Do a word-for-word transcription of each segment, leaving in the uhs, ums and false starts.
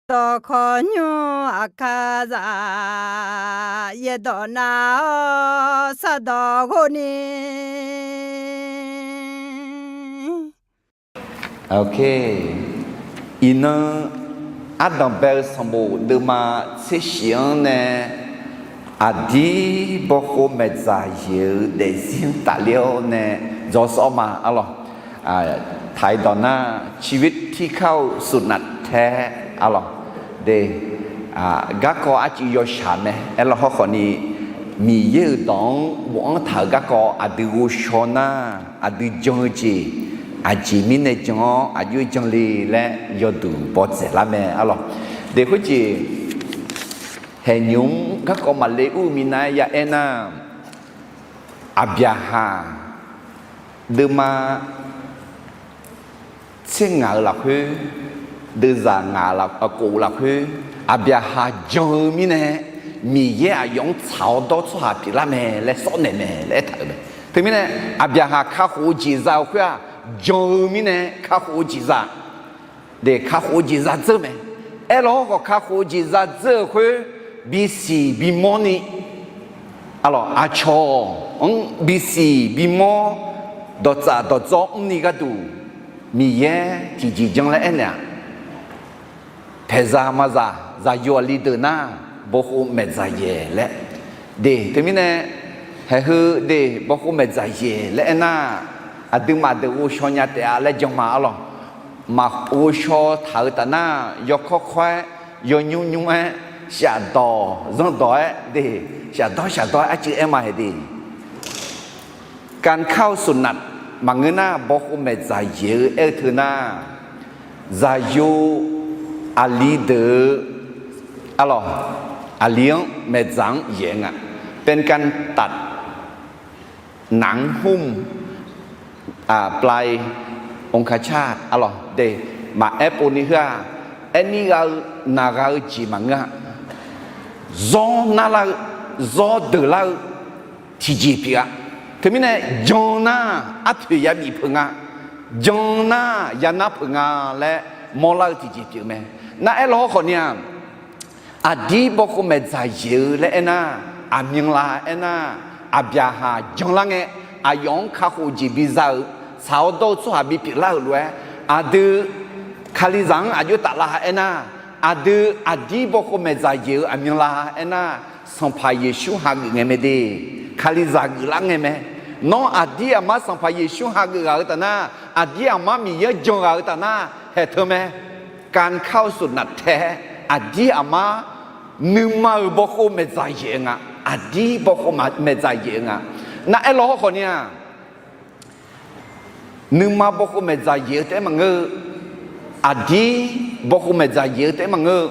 Dawqkawq nymr aqkar zaq, yaerdawq nav-awr sardawq ghov ni. Iqnan ardanq bae-eu sanqbof deuvma tser shif-anr nae, aqdir bawkhov maeqdzaq yaeq-eu daefzir-anr tafler-awr nae dzawrsawr ma arlawq. Taq-iq dawq nar, ชีวิตที่เข้าสู่นัดแท้ arlawq. De, garkawv arcuiv yawshaq mae. Aerlawq hawrkhawf ni, Miqyaer-euq dawq-anr bofanr taq-euq garkawv aqdui ghovshaw nar, aqdui jan-eu jeq aqjeq mirnae jan-awr aqjox-aer jan le laer yawduq bawdzaeq lar mae arlawq. De khoerjeq, haeqnymr-mr garkawv maqle ur-eu minav-aer ya aer nar, Aqbyaqhaq deuvma tser ngaq-euq lafkhoer, deuvzaq ngaq laf-, kof lafkhoer, Aqbyaqhaq jan-eu mirnae, Miqyaer aqyawf-anr tsaq-awr dawr tsawrhaq pyeuflar mae laer sawrnaeq mae laer aertaq-euq mae. Teumirnae, Aqbyaqhaq kakhof-eu jeq za-eu khoer-aq, jan-eu mirnae kakhof-eu jeq za. De, kakhof-eu jeq za dzeur mae. Aerlawq hawrkhawf kakhof-eu jeq za dzeur-euq khoer, bisiq bimawr ni, arlawq, aqcawq-anr bisiq bimawr, dawqtsaf dawqdzawr mrni gharduq, Miqyaer tiqjeq janr laer aernaeq-aq, paeqzaq maqzaq zaqyo aqli deuq nar, bawkhov maeqdzaq yaeq laer. De, teumirnae, haeqheu de, bawkhov maeqdzaq yaeq laer aernar, aqduimaf deuq ghovshaw nya taef-a laer jan ma arlawq. Maq ghovshaw taq-eu taf nar, yawkawr kawr-aer, yawnymr nymr-aer, shafdawq zanrdawq-aer de, shafdawr shafdawr-aer arcuiv aer ma haeq de. การเข้าสู่นัด maqngeur nar, bawkhov maeqdzaq yaeq-eu aer-eu teu nar, zaqyo aqli deuq-eu, arlawq, aqli-anr maeqdzaq-anr yaeq-eu nga. เป็นการตัดหนังหุ้ม ปลายองคชาต arlawq de, maqaer pov ni heu-aq, aerni gha-eu naq gha-eu jeq maqngeur-a. Zawr narlar-eu, zawr deuqlar-eu tiqjeq pyeuf-a. Teumirnae, jan nar arpoeq yabif peuq nga, jan nar yanar peuq nga laer mawrlar-eu tiqjeq pyeuf mae. Nar aerlawq hawrkhawf ni-aq, aqdir bawkhov maeqdzaq yaeq-eu laer aernar, aqmyanlav aernar, Aqbyaqhaq janlar ngae, aqyawf-anr kakhof jeq biza-euq, tsaq-awr dawr-eu tsawrhaq bipyeuf lar-euq lof-aer, aqdui Kalizaq-anr aqjox taflar aernar, aqdui aqdir bawkhov maeqdzaq yaeq-eu aqmyanlav aernar, Sanqpaq Yeqsur hageuf ngae mae de. Kalizaq geuflar ngae mae. Nawr aqdir aqmar Sanqpaq Yeqsur hageuf ghaq-eu taf nar, aqdir aqmar Miqyaer-anr jan ghaq-eu taf nar, haeq teu mae. การเข้าสู่นัดแท้ aqdir aqmar nuima-euq bawkhov maeqdzaq yaeq-eu nga. Aqdir bawkhov maeqdzaq yaeq-eu nga. Nar aerlawq hawrkhawf ni-aq, nuima bawkhov maeqdzaq yaeq-eu taef-aer maqngeur-eu, aqdir bawkhov maeqdzaq yaeq-eu taef-aer maqngeur-eu,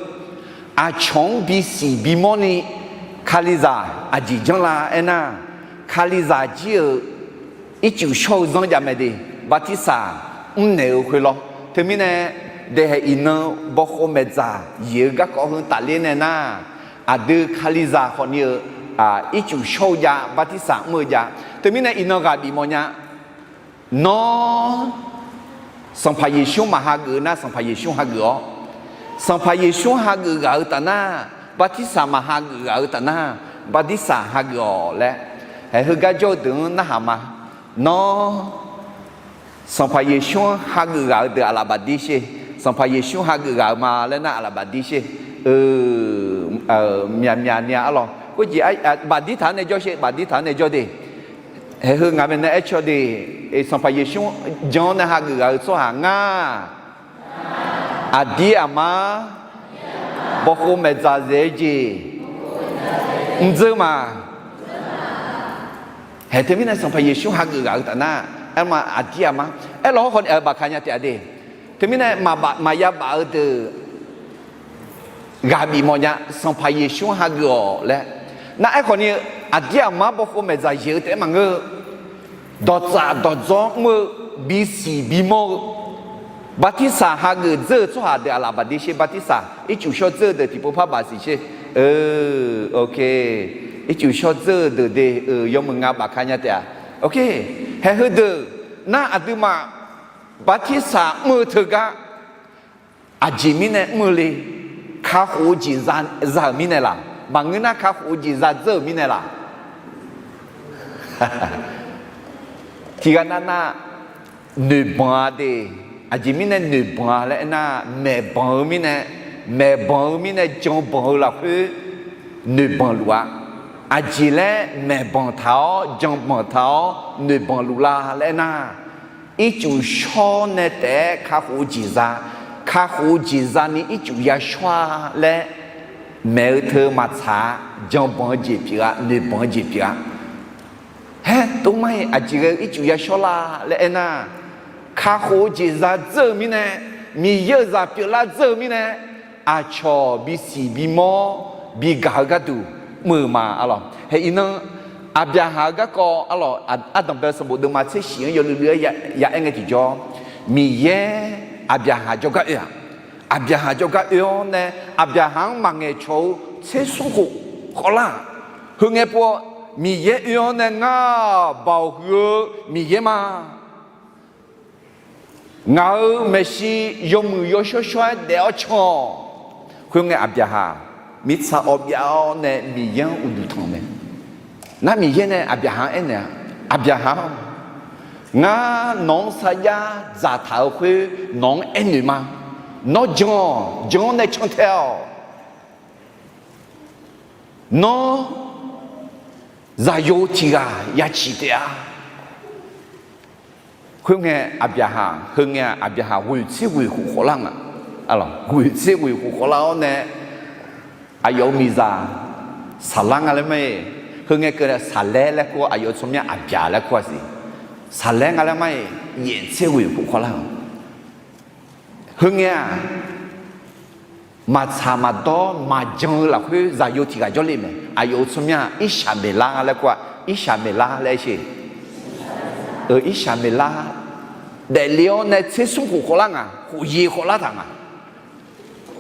aqcawq-anr bisiq bimawr ni Kalizaq aqjeq janrlar aernar, Kalizaq jir-euq ircuf shawr-eu zanr jav mae de, bartirsaq mrnaeq-eu khoerlawr. Teumirnae, daehaeq iqnan bawkhov maeqdzaq yaeq-eu garkawv heu tafler nae nar, aqdui Kalizaq khawfni-eu ircuf shawr-eu jav, bartirsaq mr-eu jav. Teumirnae iqnan ghaq bif mawfnya. Nawr, Sanqpaq Yeqsur maq hageuf nar, Sanqpaq Yeqsur hageuf-awr, Sanqpaq Yeqsur hageuf ghaq-eu taf nar, bartirsaq maq hageuf ghaq-eu taf nar, bartirsaq hageuf-awq laer, haeq heugar jawr-eu deuq-anr narhaq ma. Nawr, Sanqpaq Yeqsur-anr hageuf ghaq-eu deuq aqlaf bafdir sher. Sanqpaq Yeqsur hageuf ghaq-eu ma laer nar aqlaf bafdir sher. Myaqmyaq ni-a arlawq. Khoerjeq bafdir taq-anr nae jawr sher, bafdir taq-anr nae jawr de. Haeq heu ngaq maeqnan aer caw de. Sanqpaq Yeqsur jan-awr nae hageuf ghaq-eu tsawrhaq ngar, aqdir aqmar bawkhov maeqdzaq zaeq-eu jeq mrdzeur ma. Haeq teumirnae Sanqpaq Yeqsur hageuf ghaq-eu taf nar, aerma aqdir aqmar aerlawq hawrkhawf ni-aq bafka nya taef-a de. Teumirnae maqbaf maqya baf-eu deuq ghaq bif mawfnya, Sanqpaq Yeqsur hageuf-awq laer. Nar aerkhawf ni-eu, aqdir aqmar bawkhov maeqdzaq yaeq-eu taef-aer maqngeur-eu, dawqtsaf dawqdzawr mr-eu, bisiq bimawr-eu, bartirsaq hageuf dzeur-eu tsawrhaq deuq aqlaf bafdir sher, bartirsaq ircuf shawr dzeur-eu deuq tiqpov par bafsiq sher. Ircuf shawr dzeur-eu deuq de, yawmuiq nga bafka nya taef-a. Haeq heudeuq nar aqduimaf bartirsaq mr-eu teugar aqjeq mirnae mr-eu le. kakhof-eu jeq za-euq mirnae laq? Maqngeur nar kakhof-eu jeq zadzeur-euq mirnae laq? Tiqghaq navnav noeqbanq-a de. Aqjeq mirnae noeqbanq-a laer aernar, maeqbanq-eu mirnae, maeqbanq-eu mirnae janbanq-eu lafkhoer noeqbanq luf-a. Aqjeq laer maeqbanq taq-awr janbanq taq-awr noeqbanq luf la laer aernar, ircuf shawr nae taef-aer kakhof-eu jeq za, kakhof-eu jeq zani ircuf ya shawr-a laer maeq-eu teu maqtsaq-a. Janbanq-eu jeq pyeuf-a, noeqbanq-eu jeq pyeuf-a. Haer, tov mar-iq aqjeq ghae-eu ircuf ya shawr la laer aernar, kakhof-eu jeq zadzeur-eu mirnae, Miqyaer-euq zaq pyeuflar dzeur-eu mirnae, aqcawq bisiq bimawr bigaq-eu gharduq mr-euq ma. Arlawq, hae iqnan Aqbyaqhaq-eu garkawv, arlawq, ardanqbae sanqbof deuvma tser shif-anr yawluiv luiv-aer ya aer ngae tiqjawr, Miqyaer Aqbyaqhaq jawrgar oe-aq, Aqbyaqhaq jawrgar oe-awr nae, Aqbyaqhaq-anr maqngaeq cawq-eu tser smr khof khawvlar-aq, heungae pov-awr Miqyaer oe-awr nae ngar-aq Baoq huiq-eu Miqyaer ma. Ngaq-euq maeqshi yawmuiq yawshawr shawr-aer daef-awr can-awq. Khoerngae Aqbyaqhaq mirtsa awv byav-awr nae Miqyaer-anr uqduq tanq mae. Nar Miqyaer nae Aqbyaqhaq-anr aernaeq-a, Aqbyaqhaq-awr, ngar nawq-anr sarjax dzaqtaq-euq khoer nawq-anr aernoeq ma. Nawr jan-awq, jan-awr nae cantae-awq. Nawr zaqyo tiq ghaq ya ciq taef-a. Khoerngae Aqbyaqhaq, heungae-aq Aqbyaqhaq ghoeq tser ghoeq khof khawvlar nga. Ghoeq tser ghoeq khof khawvlar-awr nae, aqyawf-euq miqzaq Saqlar nga laer ma-iq, heungae keuv nae Saqlaer laer kur-awr, aqyawf-euq tsawrmyanr Aqbyaq laer kur-a siq. Saqlaer nga laer ma-iq, yaef tser ghoeq khof khawvlar-eu. Heungae-aq, maqtsaq maqdawr maqjan-eu lafkhoer zaqyo tiq ghaq jawrle mae. Aqyawf-euq tsawrmyanr-aq Irshaqmeqlar laer kur-a. Irshaqmeqlar laer aer sher. Irshaqmeqlar daefle-awr nae tser smr khof khawvlar nga, khof yeq khawvlar taq nga.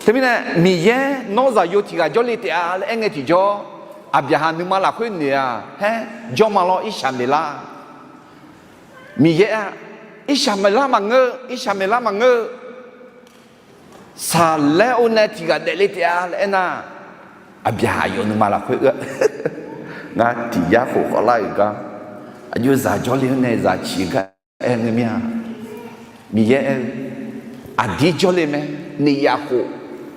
Teumirnae Miqyaer nawr zaqyo tiq ghaq jawrle taef-a laer aer ngae tiqjawr, Aqbyaqhaq nuima lafkhoer noeq-aq, haer, jawr ma lawr Irshaqmeqlar. Miqyaer-aq, Irshaqmeqlar maqngeur, Irshaqmeqlar maqngeur, Saqlaer-or nae tiq ghaq daefle taef-a laer aernar, Aqbyaqhaq aqyawf nuima lafkhoer oe-a, ngar tiq yar khof khawvlar-euq gar, aqjox zaq jawrle-awr nae zaq ciq-eu gar aer-eu mir-a. Miqyaer aer-eu, aqdir jawrle mae, ni yaf khof,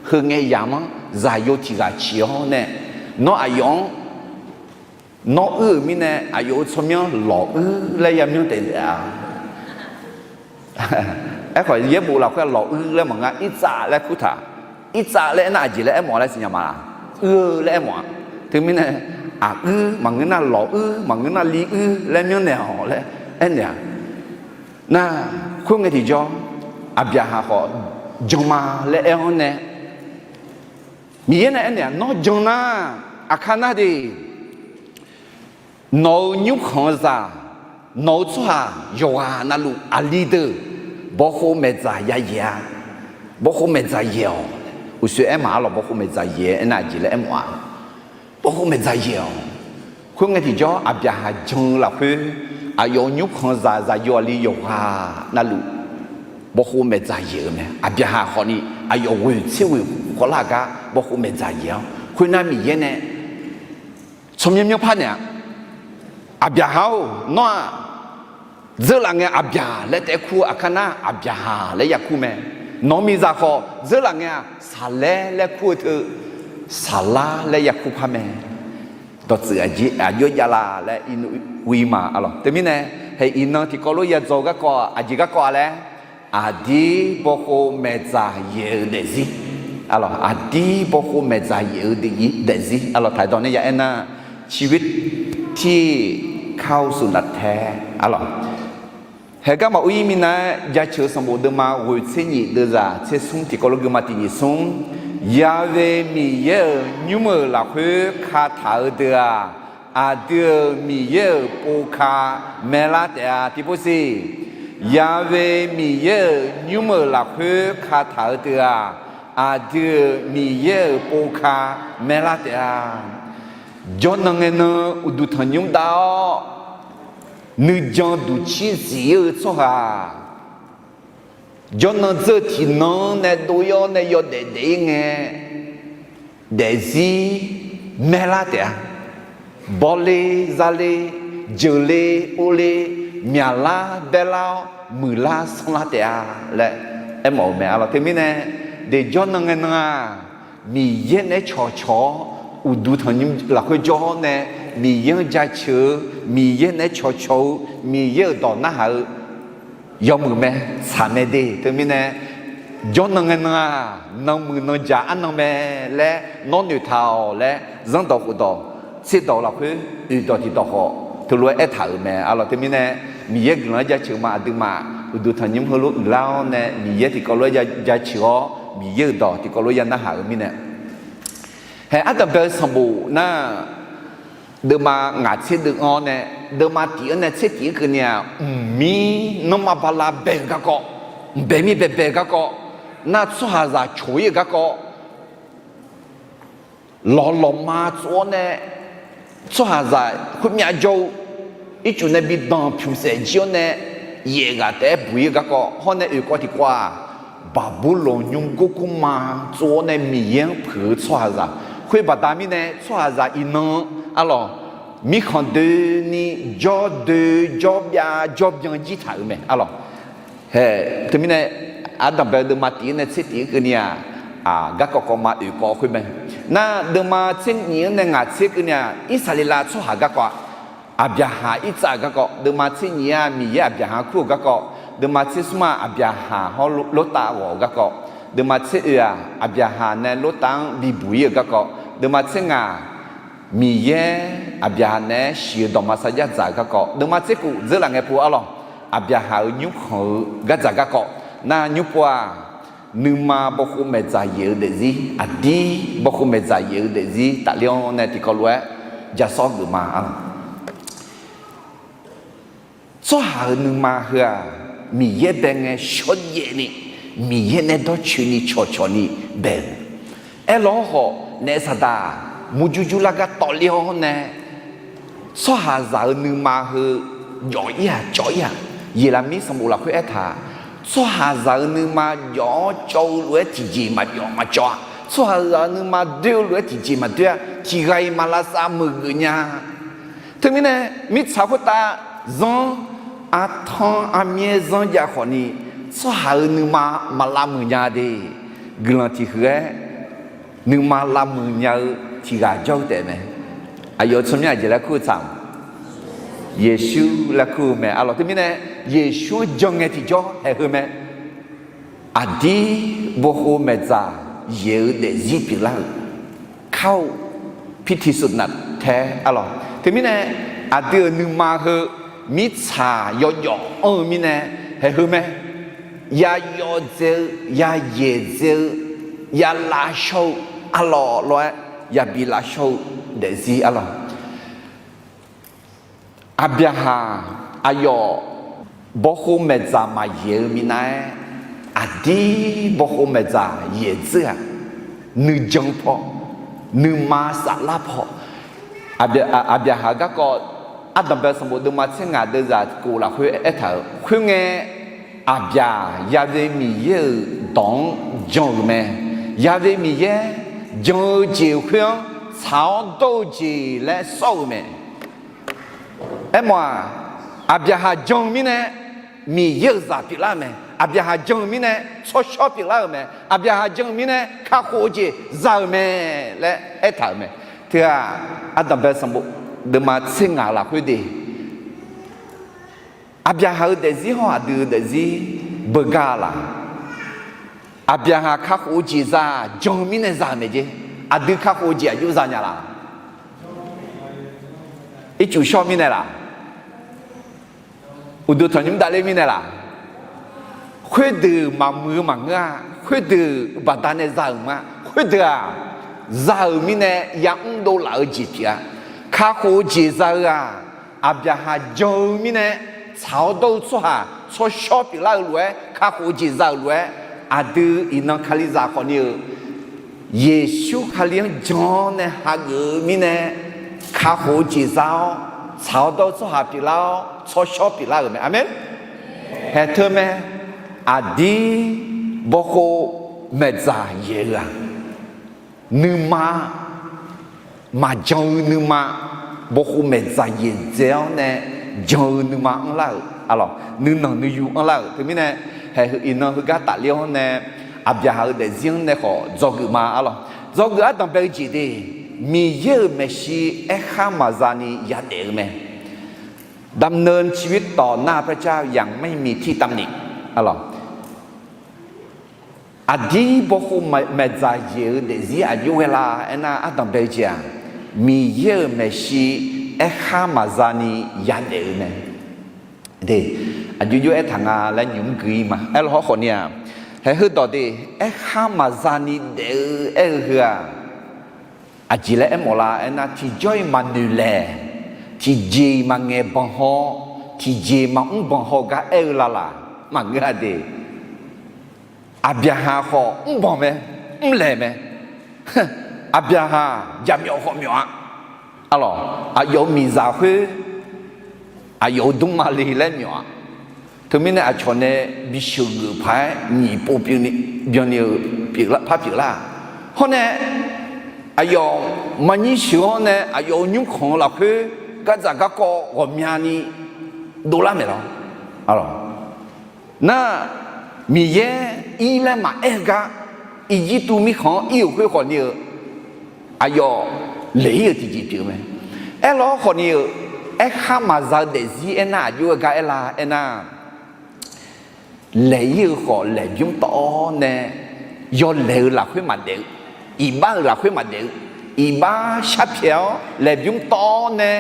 heungae yamq-anr zaqyo tiq ghaq ciq-awr nae, nawr aqyawf-anr nawr uir-euq mirnae aqyawf-euq tsawrmyanr lawquir laer yamyanr taef taef-a. Aerkhawf yaerbof lafkhoer lawquir laer maqnga, irtsav laer kurtaq. Irtsav laer aernar aqjeq laer aermawf laer siqnya ma laq? Uir-eu laer aermawf-a. Teumirnae aqquir maqngeur nar lawquir, maqngeur nar liquir laer myanrnaeq-awq laer aernaeq-a. Nar, khoerngae tiqjawr, Aqbyaqhaq khawf jan ma laer aer-awr nae, Miqyaer nae aernaeq-a, nawr jan nar, aqkar nar de, nawq-euq nymrkhanq-eu zaq, nawq-euq tsawrhaq yawqghaq navluf aqli deuq bawkhov maeqdzaq yayaeq-a. Bawkhov maeqdzaq yaeq-awq. Uqshoe aer maq-ar lawq, bawkhov maeqdzaq yaeq-aer aernar aqjeq laer aermawf-a. Bawkhov maeqdzaq yaeq-awq. Khoerngae tiqjawr Aqbyaqhaq jan-eu lafkhoer, aqyawf-euq nymrkhanq zaq zaqyo aqli yawqghaq navluf bawkhov maeqdzaq yaeq-eu mae. Aqbyaqhaq khawfni aqyawf ghoeq tser ghoeq khawvlar gar bawkhov maeqdzaq yaeq-awr, khoernar Miqyaer nae tsawrmyanr myanrpar naeq-a. Aqbyaqhaq-or, nawr-aq, dzeurlaf ngae Aqbyaq laer taef-aer kur-eu, aqkar nar Aqbyaqhaq laer ya kur mae. Nawq-euq miqzaq khawf dzeurlaf ngae-aq Saqlaer laer kur-eu teu, Saqlar laer ya kur par mae. Dawqtsuif aqjox javla laer ir ma. Teumirnae, hae iqnan tiqkawv lof ya dzaw-eu garkawv aqjeq garkawv-a laer, aqdir bawkhov maeqdzaq yaeq-eu daefzir. Aqdir bawkhov maeqdzaq yaeq-eu daefzir. Taqdawq nae ya aernar, ชีวิตที่เข้าสู่หลักธรรม Haegar maqur-ir minav-aer jaceuq-eu sanqbof deuvma ghoeq tser nyif deuvzaq tser smr tiqkawv lof geufma tiq nyif smr, Ya've Miqyaer-euq nymr-euq lafkhoer kataq-eu deuq-aq, aqdui-euq Miqyaer-euq pov ka maelar taef-a. Tiqpov siq, Ya've Miqyaer-euq nymr-euq lafkhoer kataq-eu deuq-aq, aqdui-euq Miqyaer-euq pov ka maelar taef-a. Jawrnan ngaenan uqduq tanqnymr dav-awr, nuijan duqcir zif-eu tsawrhaq, jawrnan dzeur tiqnan nae dov-ir-awr nae yawdaef daef-ir ngae, daefzir maerlar taef-a. Bawle, zale, jeuqle, orle, myaqlar, baerlar-awr, muiqlar sanrlar taef-a laer aermawf-eu mae. Arlawq teumirnae, daeqjawr nan ngae nan-aq, Miqyaer naeq-aer cawqcawq-awr, uqduq tanqnymr lafkhoer jawr-awr nae, Miqyaer-anr jaceuq-eu, Miqyaer naeq-aer cawqcawq-eu, Miqyaer-euq dawq narhaq-eu yawmuiq mae, tsaq mae de. Teumirnae, jawr nan ngae nan-aq, nanmuiq nanjaq arnan mae laer nawr noeqtaq-awq laer, zanrdawq khofdawq tserdawq lafkhoer oeqdawq tiqdawq khawf teulof-aer aertaq-euq mae. Arlawq teumirnae, Miqyaer guiqlanq-anr jaceuq ma aqduimaf uqduq tanqnymr heulof uiqlar-awr nae, Miqyaer tiqkawv lof-aer jaceuq-awr, Miqyaer-euq dawq tiqkawv lof-aer ya narhaq-eu mirnae, haeq ardanqbae-eu sanqbof nar, deuvma ngaq tser deuv anr-awr nae, deuvma tiq-anr nae tser tiq-anr keuvni-aq, mqmir nanrma bala bae-euq garkawv, mqbae mir baebae-eu garkawv, nar tsawrhaqzaq coq-ir-euq garkawv, lawqlawqma tsov-awr nae, tsawrhaqzaq khoermyav jawr-eu ircuf nae bi danq pyuq saef jir-awr nae, yaef ghaq taef-aer buq-ir-eu garkawv hawr nae oeqkawv tiqkawv-aq, Baqburlawq nymr gorgurma tsov-awr nae Miqyaer-anr puiq-eu tsawrhaqzaq. Khoer baqda mirnae tsawrhaqzaq iqnan, arlawq, mirkhanq doeni jawr doe jawr byav jawr byan jir taq-euq mae. Arlawq, haeq teumirnae, ardanqbae-eu deuvma tiq-anr nae tser tiq-anr keuvni-aq, garkawv kawv ma oeqkawv khoer mae. Nar, deuvma tser nyif-anr nae ngaq tser keuvni-aq, Irsaqleqlav tsawrhaq garkawv-aq, Aqbyaqhaq Irtsav-euq garkawv, deuvma tser nyif-aq Miqyaer Aqbyaqhaq-anr kur-euq garkawv, deuvma tser smr-aq Aqbyaqhaq hawr Lortav ghawq-euq garkawv, deuvma tser oe-aq Aqbyaqhaq nae Lortav-anr bibuq-ir-euq garkawv, deuvma tser ngaq Miqyaer Aqbyaqhaq naeq-aer shiq-eu dawqma sarjax dzaq-eu garkawv, deuvma tser kuf dzeurlaf ngae pov arlawq, Aqbyaqhaq-euq nymrkhanq-eu gardzaq garkawv, nar nymr pov-aq, nuima bawkhov maeqdzaq yaeq-eu daefzir, aqdir bawkhov maeqdzaq yaeq-eu daefzir tafler-awr nae tiqkawv lof-aer ja sawr geuf ma. Tsawrhaq-euq nuima heu-aq, Miqyaer bae ngae shawrjaev ni, Miqyaer nae dawrcoeni cawqcawq ni bae-euq. Aerlawr khawf naef saqdaq murjur jurlar gar tawvler-awr nae, tsawrhaqzaq-euq nuima heu jawf-ir-aq cawv-ir-aq, Yeqlaqmir sanqbof lafkhoer aertaq, tsawrhaqzaq-euq nuima jawf-awr cawv-eu lof-aer tiqjeq maqjawf maqcawv-a. Tsawrhaqzaq-euq nuima doer-eu lof-aer tiqjeq maqdoer-a. Tiq ghaq-iq maq lavsav meuq geuf nya. Teumirnae, mirtsaq khoertav zanr, artanr armyaer zanr jav khawfni, tsawrhaq-euq nuima maq lavmuiq nya de. Guiqlanq tiq huiq-aer nuima lavmuiq nya-eu tiq ghaq jawr-eu taef mae. Aqyawf-euq tsawrmyanr aqjeq laer kur-eu tsaq-a? Yeqsur laer kur-eu mae. Arlawq teumirnae, Yeqsur-anr jan ngae tiqjawr haeq heu mae. Aqdir bawkhov maeqdzaq yaeq-eu daefzir pyeuflar-euq, kar-eu pirtiq suf naftaer arlawq. Teumirnae, aqdui-euq nuima heu mirtsaq yawjawf anr-eu mirnae haeq heu mae. Ya yawdzae-eu, ya yaeqdzae-eu, ya lavshawr-eu, arlawq lof-aer yabi lavshawr-eu daefzir arlawq. Aqbyaqhaq aqyawf bawkhov maeqdzaq maqyaeq-eu minav-aer, aqdir bawkhov maeqdzaq yaeq dzeur-aq, nuijan paw, nuima saflar paw. Aqbyaqhaq garkawv, ardanqbae sanqbof deuvma tser ngaq deuvzaq kof lafkhoer aertaq-euq khoerngae, Aqbyaq yave Miqyaer-euq dawq-anr jan-euq mae. Yave Miqyaer jan-eu jeq khoer-anr tsaq-awr dawr-eu jeq laer sawr-euq mae. Aermawf-aq, Aqbyaqhaq jan-eu mirnae Miqyaer-euq zaq pyeuflar-euq mae. Aqbyaqhaq jan-eu mirnae tsawrshawr pyeuflar-euq mae. Aqbyaqhaq jan-eu mirnae kakhof-eu jeq za-euq mae laer aertaq-euq mae. Teu-aq, ardanqbae sanqbof deuvma tser ngaq lafkhoer de, Aqbyaqhaq-euq daefzir hawr aqdui-euq daefzir beugar-a laq? Aqbyaqhaq kakhof-eu jeq za-aq, jan-eu mirnae za-euq mae jeq. Aqdui kakhof-eu jeq aqjox za nya laq? Ircuf shawr mirnae laq? Uqduq tanqnymr davler mirnae laq? Khoerdeuq maqmuiq-eu maqngeur-a. Khoerdeuq baqdanae za-euq ma. Khoerdeuq-aq, za-euq mirnae yamr dovlaf-eu jeq pyeuf-a. Kakhof-eu jeq za-eu-aq, Aqbyaqhaq jan-eu mirnae tsaq-awr dawr-eu tsawrhaq tsawrshawr pyeuflar-eu lof-aer kakhof-eu jeq za-euq lof-aer, aqdui iqnan Kalizaq khawfni-euq Yeqsur Kali-anr jan-awr nae hageuf-eu mirnae kakhof-eu jeq za-awr tsaq-awr dawr-eu tsawrhaq pyeuflar-awr tsawrshawr pyeuflar-euq mae. Aqmeq. Haeq teu mae. Aqdir bawkhov maeqdzaq yaeq-eu-aq, nuima, maqjan-eu nuima, bawkhof maeqdzaq yaeqdzae-awr nae jan-eu nuima anrlar-euq, aqlawq, nuinanq nuiyu anrlar-euq. Teumirnae, haeq iqnan heugar tafler-awr nae, Aqbyaqhaq-euq daefzir-anr nae khawf dzawgeuf ma, aqlawq. Dzawgeuf ardanq bae-eu jeq de, Miqyaer-euq maeqshi aerkhar maqza ni yadaef-eu mae. ดำเนินชีวิตต่อหน้าพระเจ้าอย่างไม่มีที่ตำหนิ aqlawq. Aqdir bawkhof maeqdzaq yaeq-eu daefzir aqjox ghae la aernar, ardanq bae-eu jeq-aq, Miqyaer-euq maeqshi aerkhar maqza ni yadaef-eu mae. De, aqjox jox aertaq nga laer nymq mr gui ma. Aerlawq hawrkhawf ni-aq, haeq heudawq de, aerkhar maqza ni daef-eu aer-eu heu-aq, aqjeq laer aermawf la aernar, tiqjawr-iq maqnoeq laeq, tiqjeq-iq maqngaeq banq haw, tiqjeq maqmr banq haw gar aer-eu lalaq maqngeur-a de. Aqbyaqhaq khawf mrbanq mae, mrlaeq mae. Aqbyaqhaq jaqmyawf khawf myawf-a. Aqlawq, aqyawf-euq miqzaq khoer aqyawf-euq dmr male laer myawf-a. Teumirnae aqcawq nae bisheuq geuf paq-aer nyiq pov byanni-euq par pyeuflar. Hawr nae aqyawf maqnyir sheuq-awr nae aqyawf-euq nymrkhanq-eu lafkhoer gardzaq garkawv ghawqmyani dovlar maeq lawr. Nar, Miqyaer ir laer maqaer-eu gar, Irjirtuv mirkhanq-anr ir-euq khoer khawf ni-eu aqyawf laeq-ir-euq tiqjeq pyeuf-eu mae. Aerlawr khawf ni-eu, aerkhar maqza-eu daefzir aernar aqjox-aer gar aer la aernar, laeq-ir-eu khawf laeqbymr tawv-awr nae yawlaeq-eu lafkhoer maqdaef-eu, iqbax-euq lafkhoer maqdaef-eu, iqbax sharpyaeq-awr laeqbymr tawv-awr nae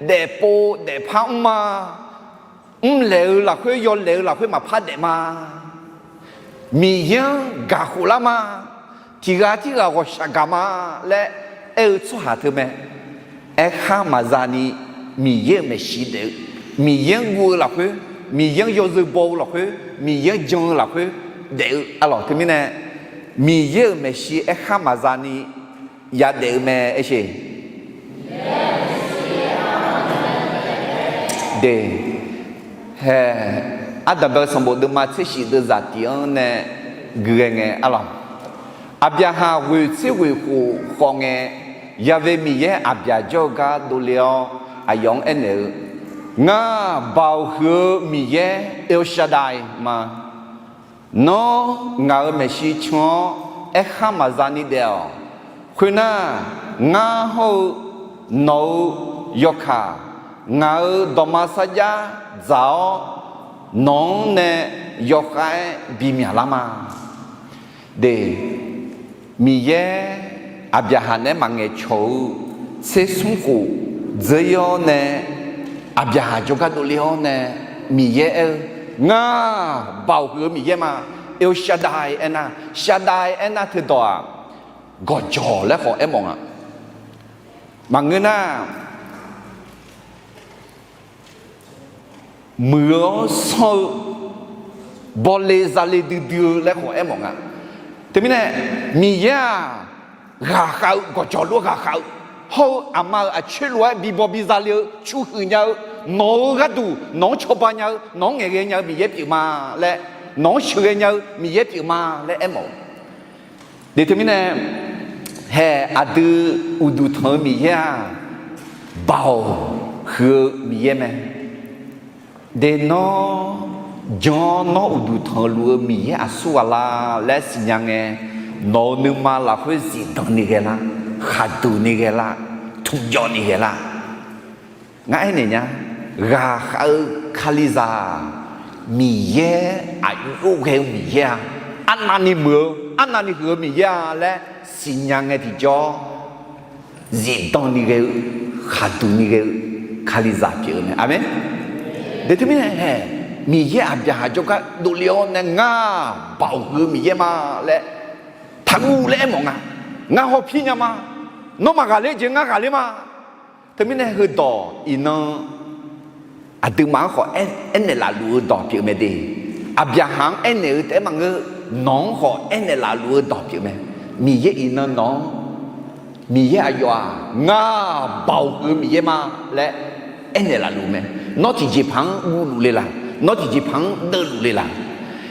daefpov daefpar mr ma. Mrlaeq-eu lafkhoer yawlaeq-eu lafkhoer maqpar daef ma. Miqyaer-anr gaqkhof lar ma. Tiqghaq tirghaq ghawqshaq gaq ma laer aer-eu tsawrhaq teu mae. Aerkhar maqza ni Miqyaer-euq maeqshi daef-eu, Miqyaer-anr guv-eu lafkhoer, Miqyaer-anr yawzeu baw-eu lafkhoer, Miqyaer-anr jan-eu lafkhoer daef-eu, aqlawq, teumirnae Miqyaer-euq maeqshi aerkhar maqza ni yadaef-eu mae aersheq. De, hae, ardanqbae-eu sanqbof deuvma tser shif deuvzaq tiq-anr nae gui ghae ngae, aqlawq, Aqbyaqhaq ghoeq tser ghoeq khof khawf ngae, Yaqve Miqyaer Aqbyaq jawr-eu gar dovle-awr aqyawf-anr aernaeq-eu, Ngar, Baoq huiq-eu Miqyaer El Shaddai ma. Nawr ngaq-euq maeqshi can-awr aerkhar maqza ni daef-awq. Khoernar, ngar hawr-eu nawq-euq yawkaq, ngaq-euq dawqma sarjax dzaq-awr, nawq-anr nae yawkhav-aer bimyaq lar ma. De, Miqyaer Aqbyaqhaq naeq-aer maqngaeq cawq-eu tser smr khof dzeur-ir-awr nae, Aqbyaqhaq jawrgar dovle-awr nae, Miqyaer aer-eu, Ngar, Baoq huiq-eu Miqyaer ma. El Shaddai aernar, Shaddai aernar teudawq-aq, gawqjawq laer khawf aermawf nga. Maqngeur nar, muiq-eu-awr sanr-eu, bawle zale duidui-eu laer khawf aermawf nga. Teumirnae, Miqyaer-aq, ghaqkhav-eu, gawqjawq lof-aer ghaqkhav-eu, hawr-eu aqma-euq aqcoer lof-aer bibaw biza le-eu, cu huiq nya-eu, nawq-euq gharduq nawq-anr cawba nya-eu, nawq-anr ngaeqghae nya-eu Miqyaer pyeuf ma laer, nawq-anr sheuqghae nya-eu Miqyaer pyeuf ma laer aermawf-eu. De teumirnae, hae aqdui uqduq tanq-eu Miqyaer-aq, Baoq huiq-eu Miqyaer mae. De nawr, jan-awr nawr uqduq tanqluf-eu Miqyaer aqsur ghaq la laer siqnya ngae, nawq-euq nuima lafkhoer zifdan ni ghae lar, khaqduq ni ghae lar, tmqjawv ni ghae lar. Ngar aernaeq nya, ghaqkhav-eu Kalizaq, Miqyaer aqjox ghae-eu Miqyaer-a, arnavni muiq-eu, arnavni huiq-eu Miqyaer-a laer siqnya ngae tiqjawr, zifdan ni ghae-eu, khaqduq ni ghae-eu Kalizaq pyeuf-eu mae. Aqmeq. De teumirnae hae, Miqyaer Aqbyaqhaq jawrgar dovle-awr nae, Ngar, Baoq huiq-eu Miqyaer ma laer taqguv laer aermawf nga. Ngar hawpir nya ma. Nawr maqghaqler jeq ngar ghaqler ma. Teumirnae heudawq iqnan aqduimaf-anr khawf aer, aernaeq lafluf-eu dawq pyeuf mae de. Aqbyaqhaq-anr aernaeq-eu taef-aer maqngeur, nawq-anr khawf aernaeq lafluf-eu dawq pyeuf mae. Miqyaer iqnan nawq-anr, Miqyaer aqyawf-aq, Ngar, Baoq huiq-eu Miqyaer ma laer aernaeq lafluf mae. Nawr tiqjeqpaq-anr guvluf le laq? Nawr tiqjeqpaq-anr deuvluf le laq?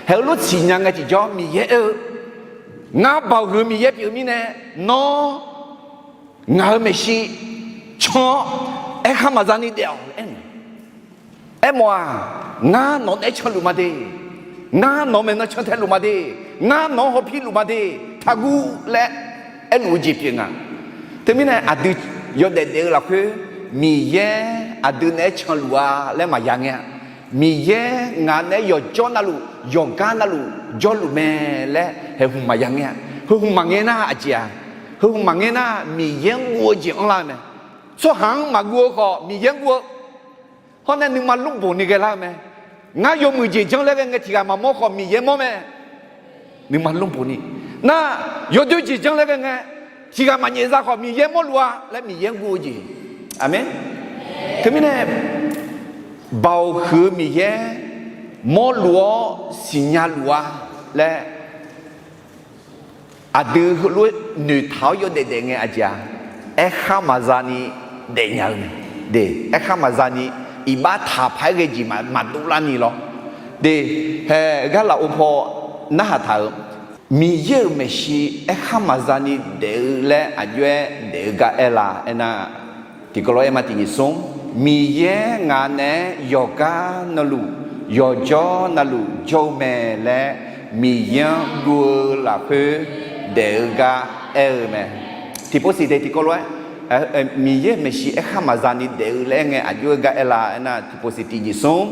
Hae-eu lof siqnya ngae tiqjawr Miqyaer aer-eu, Ngar baoq huiq-eu Miqyaer pyeuf-eu mirnae, nawr ngaq-euq maeqshi can-awr aerkhar maqza ni daef-awq laer aer-eu mae. Aermawf-aq, ngar nawq naeq-aer canluf ma de, ngar nawq maeqnan cantae luf ma de, ngar nawq-anr hawpir luf ma de, taqguv laer aerluf-eu jeq pyeuf nga. Teumirnae aqdui yawdaef daef-eu lafkhoer Miqyaer aqdui naeq-aer canluf-a laer maqya ngae-a. Miqyaer ngaq naeq-aer yawqjawr navluf yawqgar navluf jawrluf mae laer haeq hmq maqya ngae-a. Heu hmq maqngae nar aqjeq-aq, heu hmq maqngae nar Miqyaer-anr guv-eu jeq anrlar-eu mae. Tsawrhaq-anr maqguv-eu khawf Miqyaer-anr guv-eu hawr nae nuima lmrboq ni ghaelar-eu mae. Ngar yawmuiq jeq janr laer ghae ngae tiq ghaq maqmawr khawf Miqyaer mawr mae. Nuima lmrboq ni. Nar, yawdoer jeq janr laer ghae ngae tiq ghaq maqnyaef za khawf Miqyaer mawrluf-a laer Miqyaer-anr guv-eu jeq. Aqmeq. Teumirnae baoq huiq-eu Miqyaer mawrluf-awr siqnya luf-a laer aqdui heulof-aer noeqtaq-awr yawdaef daef ngae aqjeq-aq, aerkhar maqza ni daefnya-eu mae. De, aerkhar maqza ni iqbax taq paq-aer ghae jeq maqdov larni lawr. De, hae gar lafov paw narhaq taq-euq Miqyaer-euq maeqshi aerkhar maqza ni daef-eu laer aqjox-aer daef-eu gar aer la aernar, tiqkawv lof-aer ma tiq nyiq smr, Miqyaer ngaq naeq-aer yawqgar navluf yawqjawr navluf jawr-eu mae laer Miqyaer-anr guv-eu lafkhoer daef-eu gar aer-eu mae. Tiqpov siq de tiqkawv lof-aer, Miqyaer maeqshi aerkhar maqza ni daef-eu laer aer ngae aqjox-aer gar aer la aernar, tiqpov siq tiq nyiq smr,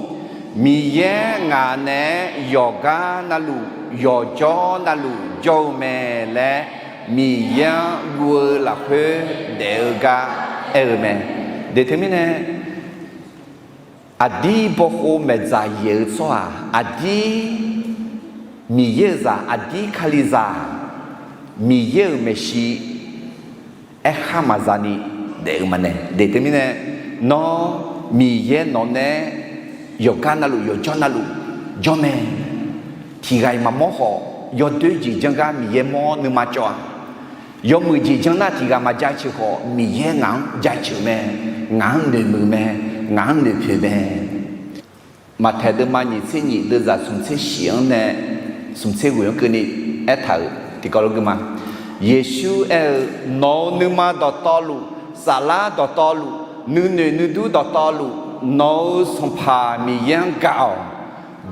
Miqyaer ngaq naeq-aer yawqgar navluf yawqjawr navluf jawr-eu mae laer Miqyaer-anr guv-eu lafkhoer daef-eu gar aer-eu mae. De teumirnae, aqdir bawkhov maeqdzaq yaeq-eu tsawrhaq, aqdir Miqyaer-euq zaq, aqdir Kalizaq, Miqyaer-euq maeqshi aerkhar maqza ni daef-eu maqnaeq. De teumirnae, nawr Miqyaer nawq naeq-aer yawqgar navluf yawqjawr navluf jawr mae. Tiq ghaq-iq maqmawr khawf, yawdoer jeq janr gar Miqyaer mawr nuima cawv-a. Yawmuiq jeq janr nar tiq ghaq maqjaceuq khawf, Miqyaer ngaq-anr jaceuq mae, ngaq-anr noeqmuiq mae, ngaq-anr noeqpoeq mae. Maqtaeq deuvma nyiq tser nyiq deuvzaq smq tser shif-anr nae smq tser ghoeq-anr keuvni aertaq-euq tiqkawv lof gui ma. Yeqsur aer-eu, Nawq-euq nuima dawqtawvluf, saflar dawqtawvluf, nuinoeq nuidur dawqtawvluf, nawq-euq Sanqpaq Miqyaer-anr gaq-awq.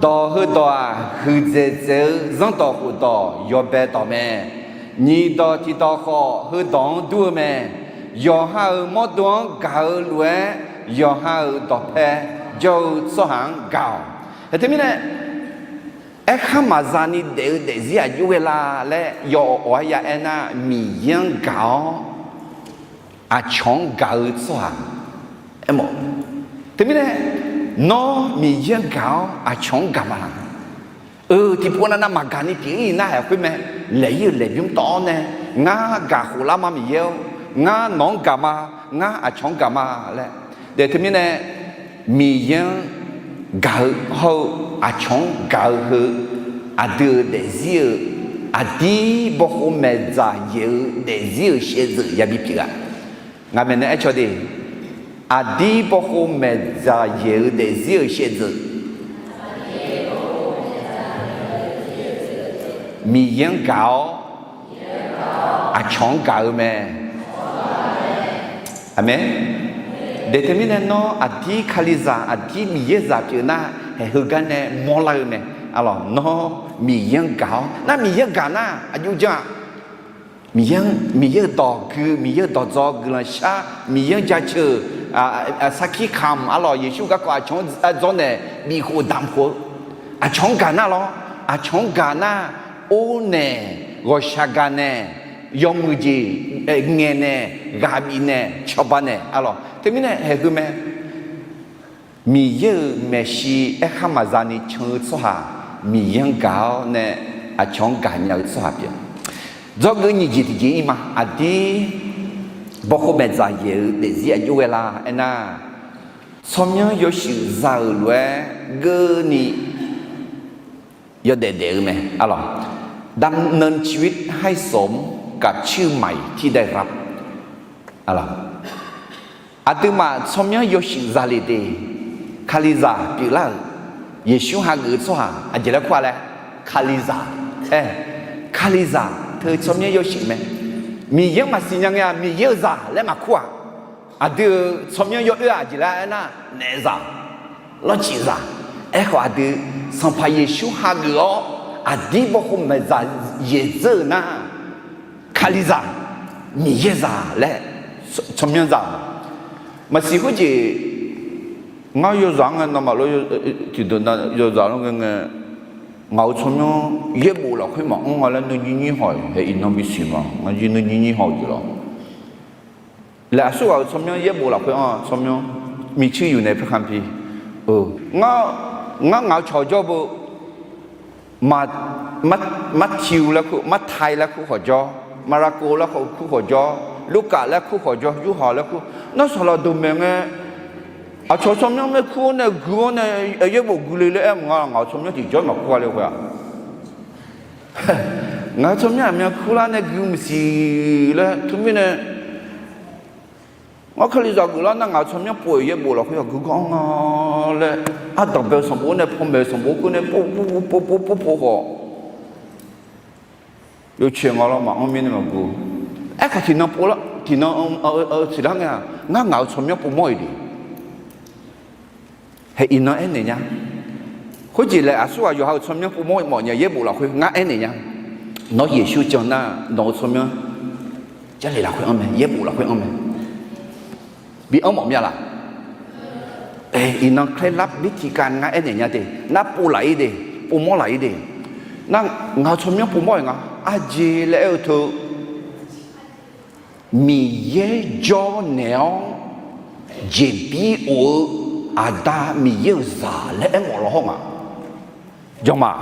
Dawq heudawq-aq, huiqdzaeq dzaeq-eu zanrdawq khofdawq yawbae dawq mae. Nyiq dawq tiq dawq khawf, heudawq-anr dur-eu mae. Yawqha-euq mawrdo-anr gaq-eu lof-aer, yawqha-euq dawqpae jawr-eu tsawrhaq-anr gaq-awq. Teumirnae, aerkhar maqza ni daef-eu daefzir aqjox ghae la laer yawawq-aer ya aernar, Miqyaer-anr gaq-awr aqcawq-anr gaq-eu tsawrhaq. Aermawf, teumirnae, nawr Miqyaer-anr gaq-awr aqcawq-anr gaq ma laq? Eu, tiqpov navnav maqgaq ni pyeuf-ir nar haeq khoer mae. Laeq-ir-euq laeqbymr tawv-awr nae, ngar gaq khof lar ma Miqyaer-or, ngar nawq-anr gaq ma, ngar aqcawq-anr gaq ma laer. De teumirnae, Miqyaer-anr gaq-eu hawr-eu aqcawq-anr gaq-eu heu, aqdui-euq daefzir-euq aqdir bawkhov maeqdzaq yaeq-eu daefzir-euq shaevdzeuf yabi pyeuf-a. Ngaq maeqnaeq aercaw de, aqdir bawkhov maeqdzaq yaeq-eu daefzir-euq shaevdzeuf, Miqyaer-anr gaq-awr aqcawq-anr gaq-eu mae. Aqmeq. De teumirnae nawr aqdir Kalizaq aqdir Miqyaer zaq pyeuf nar, haeq heugar nae mawrlar-eu mae. Arlawq, nawr Miqyaer-anr gaq-awr nar, Miqyaer-anr gaq nar aqjox jan-a. Miqyaer-anr, Miqyaer-euq dawq gui, Miqyaer-euq dawqdzawq guiqlanq shar, Miqyaer-anr jaceuq, sarkir kamq, arlawq, Yeqsur garkawv aqcawq-anr dzawrnaeq bifkhof damq khof-eu, aqcawq-anr gaq nar lawr, aqcawq-anr gaq nar, or naeq, ghawqshaq gaq naeq, yawmuiq jeq ngaeq naeq, ghaq bif naeq, cawba naeq, arlawq, teumirnae haeq heu mae. Miqyaer-euq maeqshi aerkhar maqza ni can-eu tsawrhaq, Miqyaer-anr gaq-awr nae aqcawq-anr gaqnya-eu tsawrhaq pyeuf. Dzawgeuf nyiq jeq tiqjeq-ir ma. Aqdir bawkhov maeqdzaq yaeq-eu daefzir aqjox ghae la aernar, tsawrmyanr yawshuif za-euq lof-aer geurni yawdaef daef-eu mae. Arlawq, ดำเนินชีวิตให้สมกับชื่อใหม่ที่ได้รับ Arlawq, aqduimaf tsawrmyanr yawshuif za le de, Kalizaq pyeuflar-euq, Yeqsur hageuf-eu tsawrhaq aqjeq laer kur-a laer, Kalizaq, aer, Kalizaq Aqdui-euq tsawrmyanr yawshuif mae. Miqyaer-anr maqsiq nya ngae-aq, Miqyaer-euq zaq laer maqkur-aq. Aqdui-euq tsawrmyanr yawoer-aq jeq laer aernar, naef zaq, lawrcif zaq. Aerkhawf aqdui Sanqpaq Yeqsur hageuf-awr aqdir baw khof maeqzaq yaeq dzeur-euq nar, Kalizaq, Miqyaer zaq laer tsawrmyanr zaq. Maqsiq khoerjeq, ngar yawzaq-anr ngae nawmaf lof tiqdeuq na yawzaq-anr ngae ngae, ngaq-euq tsawrmyanr yaerbof lafkhoer maqanr nga laer nuinyir nyir haw-iq, hae iqnan bisiq ma, ngar jir nuinyir nyir haw-eu jeq lawr. Laer aqsurghaq-euq tsawrmyanr yaerbof lafkhoer anr-a tsawrmyanr, มีชื่ออยู่ในพระคัมภีร์. Ngar, ngar ngaq-eu cawq jawr beu, Mar, Mar, Martiq laer kur, Martai laer kur khawf jawr, Marako laer kur khawf jawr, Lurkaf laer kur khawf jawr, Yorhaq laer kur, nar saqlaq deuq maeq ngae, aqcawq tsawrmyanr maer kur-awr nae gui-awr nae yaerbof gui le laer aer mq nga, ngaq-euq tsawrmyanr tiqjawr maqkur gha le khoer-aq. Ngaq-euq tsawrmyanr aqmyan kurlar nae gui maqsiq laer teumirnae, ngar Kalizaq geuflar nar ngaq-euq tsawrmyanr pov-euq yaerbof lafkhoer yawgui ganr nga laer, ardanq bae-eu sanqbof nae pov maeq-eu sanqbof keuv nae pov pov pov pov pov pov khawf, yawcoeq nga lawr maqanr mirnae maqgeu. Aerkhawf tiqnan pov lar tiqnan-eu siqlar ngae-aq, ngar ngaq-euq tsawrmyanr povmawr-iq de. Hae iqnan aernaeq nya. Khoerjeq laer aqsurghaq yawqha-euq tsawrmyanr povmawr-iq mawf nya yaerbof lafkhoer ngar aernaeq nya. Nawr Yeqsur jan nar nawq-euq tsawrmyanr Jarlif lafkhoer anr mae, yaerbof lafkhoer anr mae. Bi anr mawf mya laq? Iqnan เคล็ดลับ birtiqkav ngar aernaeq nya de, nar pov laf-ir de, povmawr laf-ir de. Nar ngaq-euq tsawrmyanr povmawr-iq nga, aqjeq laer aer-eu teu, Miqyaer jawr naeq-awr jeqbir of-eu Aqda Miqyaer-euq zaq laer aermawf lawhawr nga. Jawr ma,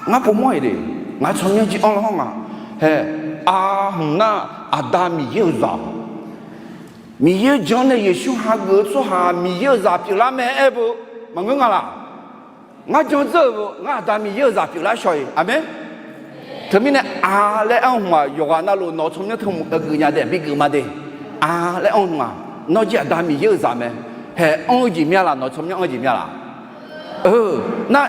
ngar povmawr-iq de, ngaq-euq tsawrmyanr jir anr lawhawr nga. Hae, aqhmq nar Aqda Miqyaer-euq zaq, Miqyaer jan nae Yeqsur hageuf-eu tsawrhaq Miqyaer-euq zaq pyeuflar mae aer beu maqngeur nga laq? Ngar jan dzeur-euq ngar Aqda Miqyaer-euq zaq pyeuflar shawq-iq. Aqmeq. Teumirnae a laer anr hmq-aq yawqghaq navluf nawq-eu tsawrmyanr teu hmq-eu geuf nya de, bi geuf ma de. A laer anr hmq-aq, nawr jir Aqda Miqyaer-euq zaq mae. Hae, anr-eu jeq mya laq, nawq-eu tsawrmyanr anr-eu jeq mya laq? Nar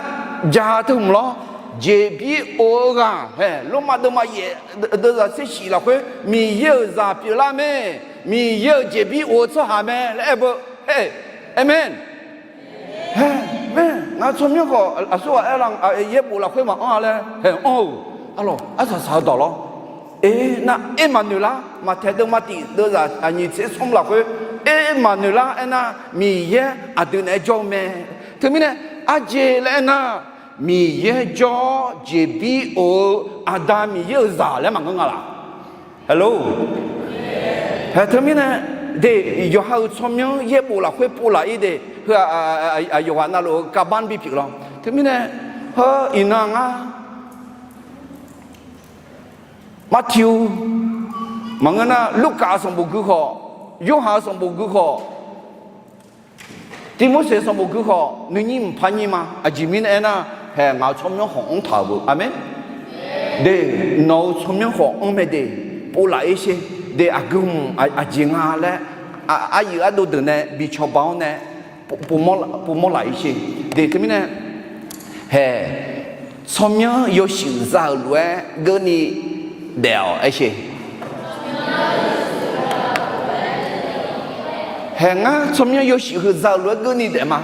ja teu hmq lawr, jeqbir of-eu ghaq, hae, Lormav deuvma yaef deuvzaq tser shif lafkhoer Miqyaer-euq zaq pyeuflar mae. Miqyaer-euq jeqbir of-eu tsawrhaq mae laer aer beu. Hae, aqmeq. Hae, mae, ngaq-eu tsawrmyanr khawf aqsurghaq aer-a, yaerbof lafkhoer maqanr-a laer hae anr-euq, arlawq arsaq saq-eu dawq lawr. Eq, nar Ermaqnoeqlar, Maqtaeq deuvma tiq deuvzaq aqnyiq tser smr lafkhoer, Ermaqnoeqlar aernar Miqyaer aqdui naeq-aer jawr-eu mae. Teumirnae aqjeq laer aernar, Miqyaer jawr-awr jeqbir of-eu Aqda Miqyaer-euq zaq laer maqngeur nga laq? Hello. Hae, teumirnae de, yawqha-euq tsawrmyanr yaerbof lafkhoer pov laf-ir de, heu-aq, yawqghaq navluf-eu kavbanr bipyeuf lawr. Teumirnae, heu iqnan ngar Martiq-eu maqngeur nar, Lurkaf-eu sanqbof gui khawf, Yorhaq-eu sanqbof gui khawf, Tiqmorseq sanqbof gui khawf nuinyir mqpar nyir ma. Aqjeq mirnae aernar, hae ngaq-euq tsawrmyanr khawf anr taq-euq beu. Aqmeq. De, nawq-euq tsawrmyanr khawf anr mae de, pov laf-ir sher. De, aqgeu hmq aqjeq nga laer, aryuif ardov deuq nae bi cawba-awr nae, pov mawr laf-ir sher. De, teumirnae, hae, tsawrmyanr yawshuif za-euq lof-aer geurni daef-awq aer sher. Hae ngar tsawrmyanr yawshuif heu za-euq lof-aer geurni daef ma.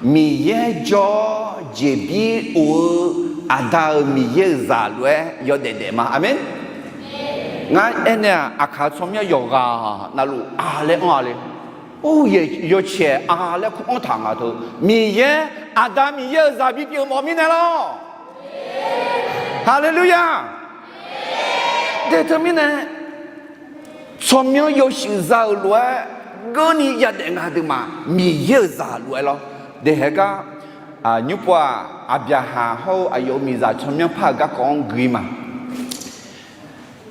Miqyaer jawr-awr jeqbir of-eu Aqda-euq Miqyaer-euq zaq lof-aer yawdaef daef ma. Aqmeq. Ngar aernaeq-aq, aqkaq tsawrmyanr yawqghaq navluf a laer anr-a le. Or, yawcaeq a laer kur anr taq nga teu. Miqyaer, Aqda Miqyaer-euq zaq bipyeuf mawf mirnae lawr. Haleluya. De, teumirnae tsawrmyanr yawshuif za-euq lof-aer geurni yadaef nga deuq ma. Miqyaer-euq zaq lof-aer lawr. De, haegar nymr pov-aq, aqbyaqhaq hawr-eu aqyawf-euq miqzaq tsawrmyanr par-euq garkawv-anr gui ma.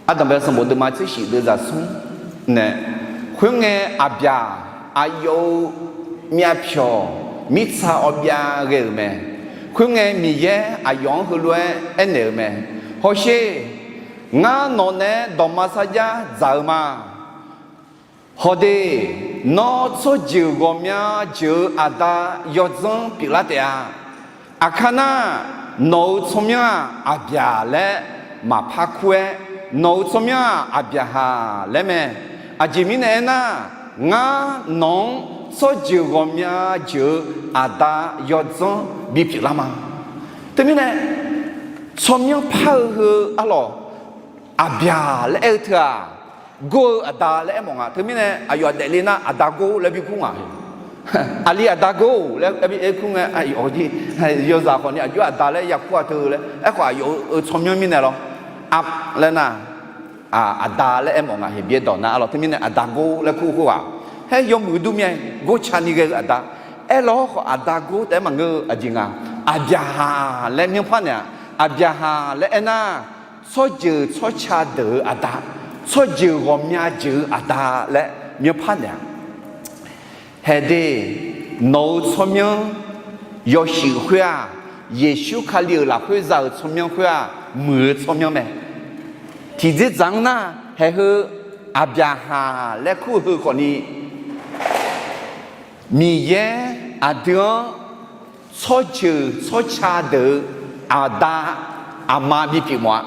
Ardanqbae sanqbof deuvma tser shif deuvzaq smr nae, khoerngae aqbyaq aqyawf-euq myavpyawq mirtsa awbyav ghae-euq mae. Khoerngae Miqyaer aqyawf-anr heulof-aer aernaeq-euq mae. Hawsher, ngar nawq naeq-aer dawqma sarjax dzaq-eu ma. Hawde, nawr tsawrjeuq ghawqmya jeuq-eu Aqda yawdzanr pyeuflar taef-a. Aqkar nar, nawq-euq tsawrmyanr-aq, aqbyaq laer maqpar kur-aer, nawq-euq tsawrmyanr-aq, Aqbyaqhaq laer mae. Aqjeq mirnae aernar, ngar nawq-anr tsawrjeuq ghawqmya jeuq-eu aqda yawdzanr bipyeuf lar ma. Teumirnae, tsawrmyanr par-eu heu arlawq, Aqbyaq laer aer-eu teu-aq, gor-eu aqda laer aermawf nga. Teumirnae aqyawf-aq daefle nar, aqda gor laer bi kur ngaq. Aqli aqda gor laer bi aer kur ngae, aqyawf jir yawzaq khawfni aqjox aqda laer yakur-a teu laer. Aerkhawf, aqyawf-euq tsawrmyanr mirnae lawr, aq laer nar, aqda laer aermawf nga. Heqbyaer dawq nar arlawq, teumirnae aqda gor laer kur khoerghaq, haer yawmuiq dur myav-aer gor cani ghae-eu aqda. Aerlawr khawf, aqda gor taef-aer maqngeur-eu aqjeq nga. Aqbyaqhaq laer myanrpar naeq-aq, Aqbyaqhaq laer aernar, tsawrjeuq tsawrca deuq-eu aqda, tsawrjeuq ghawqmya jeuq-eu aqda laer myanrpar naeq-a. Haeq de, nawq-euq tsawrmyanr yawshuif khoer-aq, Yeqsur Kali-euq lafkhoer za-euq tsawrmyanr khoer-aq, muiq-eu tsawrmyanr mae. Tiqdzerdzaq-anr nar, haeq heu Aqbyaqhaq laer kur-eu heu khawfni, Miqyaer aqdui-anr tsawrjeuq tsawrca deuq-eu aqda aqma bipyeuf mawf-a.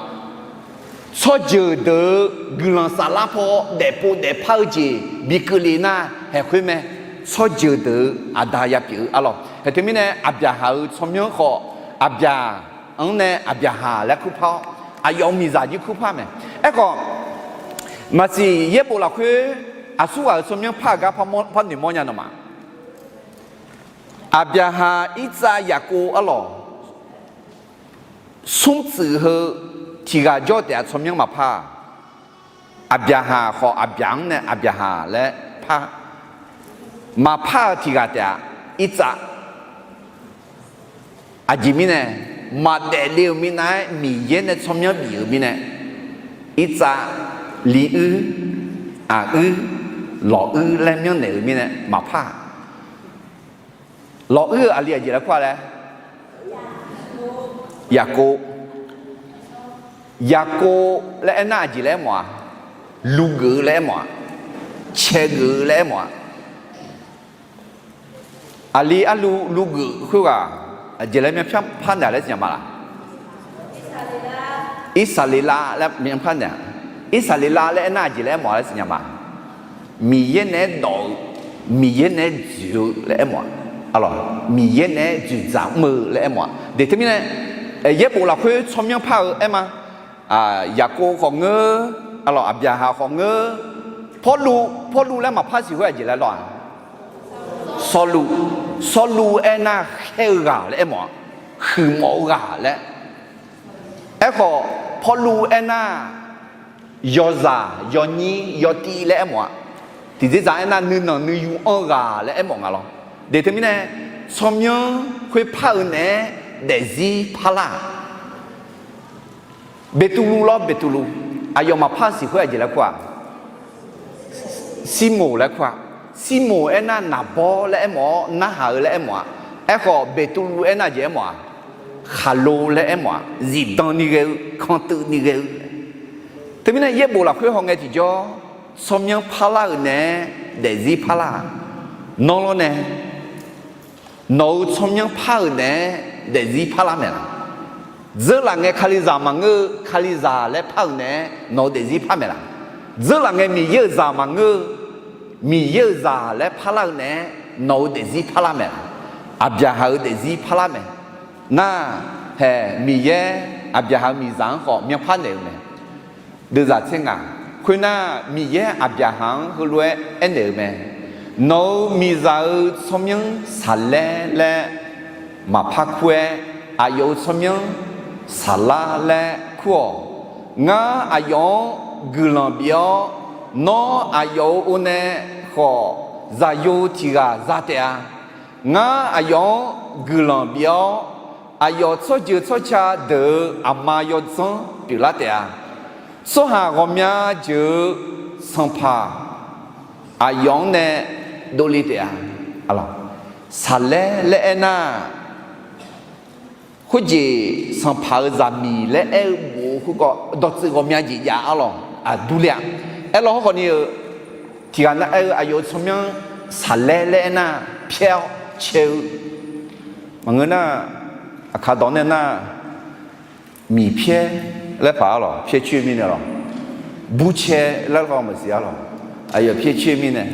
Tsawrjeuq deuq-eu guiqlanq saflar paw daefpov daefpar-eu jeq bi keuvle nar, haeq khoer mae. Tsawrjeuq deuq-eu aqda yapyeuf-eu arlawq. Haeq teumirnae Aqbyaqhaq-euq tsawrmyanr khawf, Aqbyaq-anr nae Aqbyaqhaq laer kurpar-awr, aqyawf-euq miqzaq jir kurpar mae. Aerkhawf, maqsiq yaerbof lafkhoer aqsurghaq-euq tsawrmyanr par-eu gar par noeqmawr nya nawmaf. Aqbyaqhaq, Irtsav, Yaqkov arlawq, smrtsuif heu tiq ghaq jawr taef-a tsawrmyanr maqpar-a. Aqbyaqhaq khawf, Aqbyaq-anr nae Aqbyaqhaq laer par, maqpar-eu tiq ghaq taef-a, Irtsav. Aqjeq mirnae, maqdaef le-euq minav-aer Miqyaer nae tsawrmyanr bif-euq mirnae, Irtsav, Liuir, Aquir, Lawquir laer myanrnaeq-euq mirnae maqpar-a. Lawquir-euq aqli aqjeq laer kur-a laer, Yaqkov. Yaqkov laer aernar aqjeq laer aermawf-a, luvgeuf-eu laer aermawf-a, caeqgeuf-eu laer aermawf-a. Aqli arlu luvgeuf khoerghaq aqjeq laer myanrpar naeq laer siqnya ma laq? Irsaqleqlav laer myanrpar naeq-a. Irsaqleqlav laer aernar aqjeq laer aermawf-a laer siqnya ma? Miqyaer naeq-aer dawq-eu, Miqyaer naeq-aer dzoeq-eu laer aermawf-a. Arlawq, Miqyaer naeq-aer dzoeqdzaq mr-eu laer aermawf-a. De teumirnae, yaerbof lafkhoer tsawrmyanr par-eu aer ma. Yaqkov khawf ngeur, arlawq, Aqbyaqhaq khawf ngeur. Pawrluv, Pawrluv laer maqpar siq khoer aqjeq laer lawr-a? Sawrluv, Sawrluv aernar khaer-eu ghaq laer aermawf-a, huiqmawf-eu ghaq laer. Aerkhawf, Pawrluv aernar yawzaq yawnyir yawtiv laer aermawf-a. Tiqdzerdzaq aernar nuinanq nuiyu anr-eu ghaq laer aermawf nga lawr. De teumirnae, tsawrmyanr khoerpar-eu naeq-aer daefzir parlar-aq, Beqtuvluv lawr, Beqtuvluv. Aqyawf maqpar siq khoer aqjeq laer kur-a? Sirmoq laer kur-a. Sirmoq aernar naqbawr laer aermawf-awr narhaq-eu laer aermawf-a. Aerkhawf Beqtuvluv aernar aqjeq aermawf-a? Khaqlo laer aermawf-a. Zifdan ni ghae-eu, kantuiv ni ghae-eu. Teumirnae yaerbof lafkhoer hawngae tiqjawr, tsawrmyanr parlar-euq naeq-aer daefzir parlar-aq, nawr lawr nae nawq-euq tsawrmyanr par-euq naeq-aer daefzir parlar maeq laq? Dzeurlaf ngae Kalizaq maqngeur-eu Kalizaq laer par-euq naeq-aer nawq-eu daefzir par maeq laq? Dzeurlaf ngae Miqyaer-euq zaq maqngeur-eu Miqyaer-euq zaq laer parlar-eu naeq-aer nawq-eu daefzir parlar maeq laq? Aqbyaqhaq-euq daefzir parlar mae. Nar, hae Miqyaer Aqbyaqhaq-euq miqzaq-anr khawf myanrpar naeq-eu mae. Deuvzaq tser ngaq. Khoernar, Miqyaer Aqbyaqhaq-anr heulof-aer aernaeq-euq mae. Nawq-euq miqzaq-euq tsawrmyanr Saqlaer laer maqpar kur-aer, aqyawf-euq tsawrmyanr Saqlar laer kur-awq. Ngar aqyawf-anr guiqlanq bif-awr, nawr aqyawf-euq or nae khawf zaqyo tiq ghaq za taef-a. Ngar aqyawf-anr guiqlanq bif-awr, aqyawf tsawrjeuq tsawrca deuq-euq aqma yawdzanr pyeuflar taef-a. Tsawrhaq ghawqmya jeuq-eu sanqpaq aqyawf-anr nae dovle taef-a. Saqlaer laer aernar, khoerjeq sanqpaq-euq zaqmiq laer aer-eu bof-eu khoerkawv dawqtsuif ghawqmya jeq jav arlawq, aqdurler-a. Aerlawr hawrkhawf ni-eu, tiq ghaq nav aer-eu aqyawf-euq tsawrmyanr Saqlaer laer aernar, pyaer-awr cae-eu. Maqngeur nar, aqkaq dawq nae nar, miqpyaer laer paq-ar lawq, pyaer coer mirnae lawq. Burcae laer ghawv maqsiq-ar lawq. Aqyawf pyaer coer mirnae.